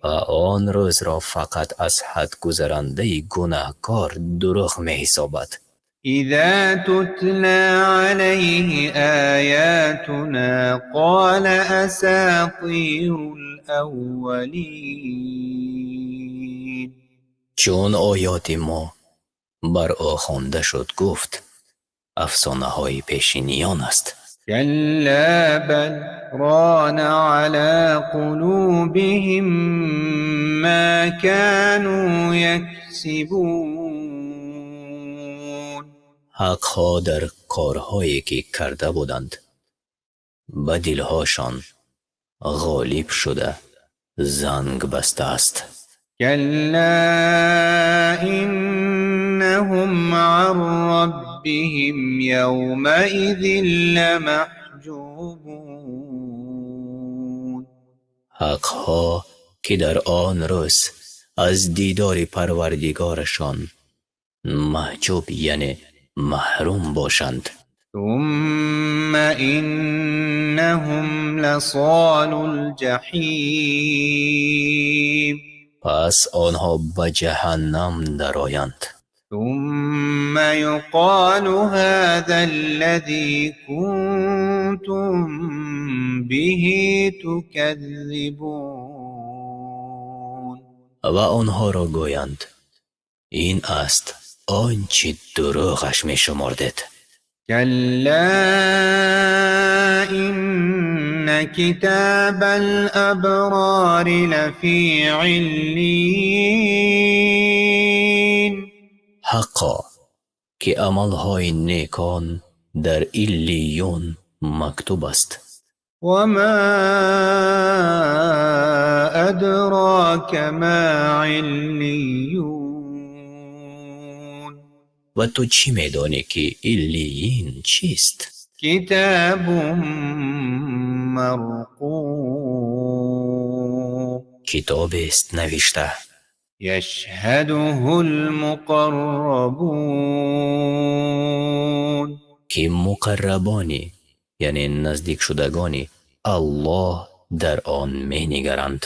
Ва он рӯзро фақат аз ҳад гузарандаи гунаҳкор дурӯғ меҳисобад. إذا تتلى عليه آياتنا قال أساطير الأولين. Чун оёти мо бар ӯ хонда шуд, гуфт: афсонаҳои пешиниён аст. كلا بل ران على قلوبهم ما كانوا يكسبون. Ҳақҳо, дар корҳое ки карда буданд, ба дилҳошон ғолиб шуда, занг бастааст. كلا إنهم عن ربهم يومئذ لمحجوبون. Ҳақҳо, ки дар он рӯз аз дидори Парвардигорашон маҳҷуб, яъне маҳрум бошанд. ثم إنهم لصالو الجحيم. Пас онҳо ба ҷаҳаннам дароянд. ثم يقال هذا الذي كنتم به تكذبون. Ва онҳоро гӯянд: ин аст он чӣ дурӯғаш мешумордед. كلا إن كتاب الأبرار لفي عليين. Ҳаққо, ки амалҳои некон дар Иллиюн мактуб аст. وما أدراك ما عليون. Ва ту чӣ медонӣ, ки Иллиин чист? كتاب مرقوم. Китобест навишта. يشهده المقربون. Ки муқаррабони, яъне наздикшудагони Аллоҳ дар он менигаранд.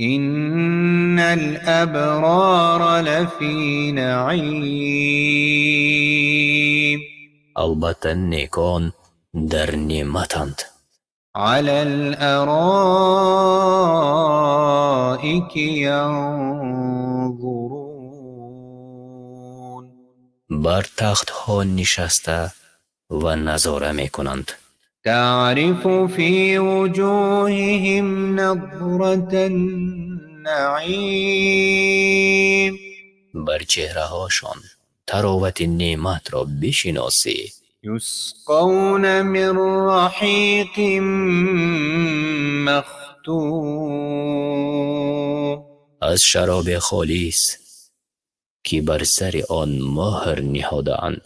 إن الأبرار لفي نعيم. Албатта, некон дар неъматанд. على الأرائك ينظرون. Бар тахтҳо нишаста ва назора мекунанд. تعرف في وجوههم نضرة النعيم. Бар чеҳраҳошон таровати неъматро бишиносӣ. يسقون من رحيق مختوم. Аз шароби холис, ки бар сари он муҳр ниҳодаанд,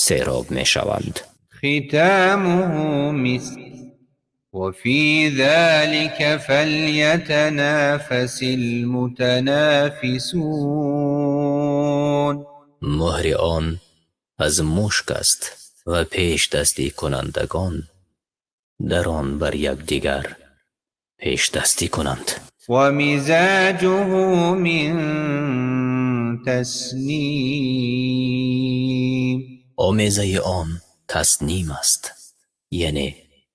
сероб мешаванд. ختامه مسك وفي ذلك فليتنافس المتنافسون. Муҳри он аз мушк аст ва пешдастикунандагон дар он бар якдигар пешдастӣ кунанд. ومزاجه من تسنيم. Омезаи он Тасним аст, яъне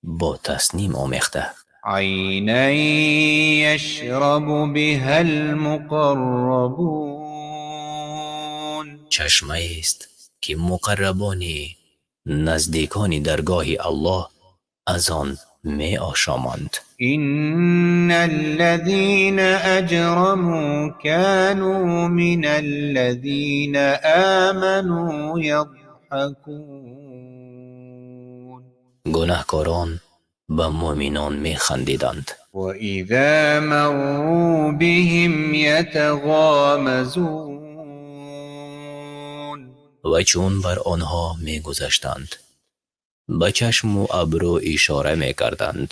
бо Тасним омехта. عينا يشرب بها المقربون. Чашмаест, ки муқаррабони наздикони даргоҳи Аллоҳ аз он меошоманд. إن الذين أجرموا كانوا من الذين آمنوا يضحكون. Гунаҳкорон ба муъминон механдиданд. وإذا مروا بهم يتغامزون. Ва чун бар онҳо мегузаштанд, ба чашму абрӯ ишора мекарданд,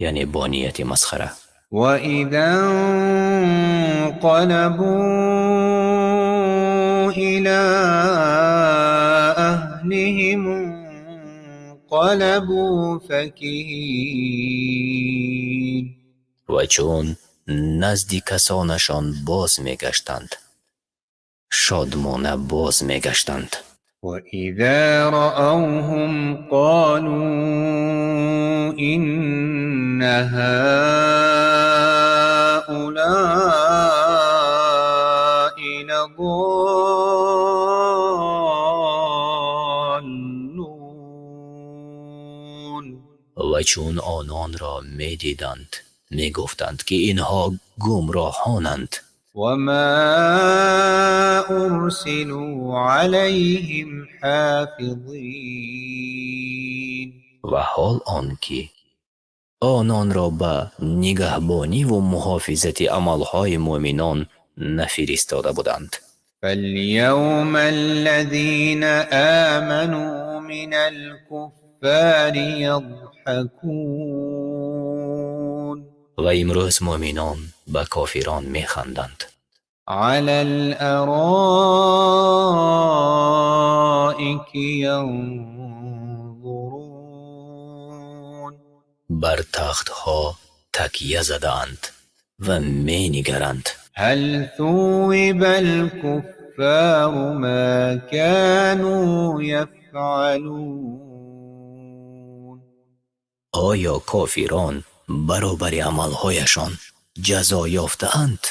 яъне бо нияти масхара. وإذا انقلبوا إلى أهلهم انقلبوا فكهين. Ва чун назди касонашон боз мегаштанд, шодмона боз мегаштанд. وإذا رأوهم قالوا إن هؤلاء لضالون. Ва чун ононро медиданд, мегуфтанд, ки инҳо гумроҳонанд. وما أرسلوا عليهم حافظين. Ва ҳол он ки ононро ба нигаҳбониву муҳофизати амалҳои муъминон нафиристода буданд. فاليوم الذين آمنوا من الكفار يضحكون. Ва имрӯз муъминон ба кофирон механданд. على الأرائك ينظرون. Бар тахтҳо такя задаанд ва менигаранд. هل ثوب الكفار ما كانوا يفعلون؟ Оё кофирон баробари амалҳояшон ҷазо ёфтаанд?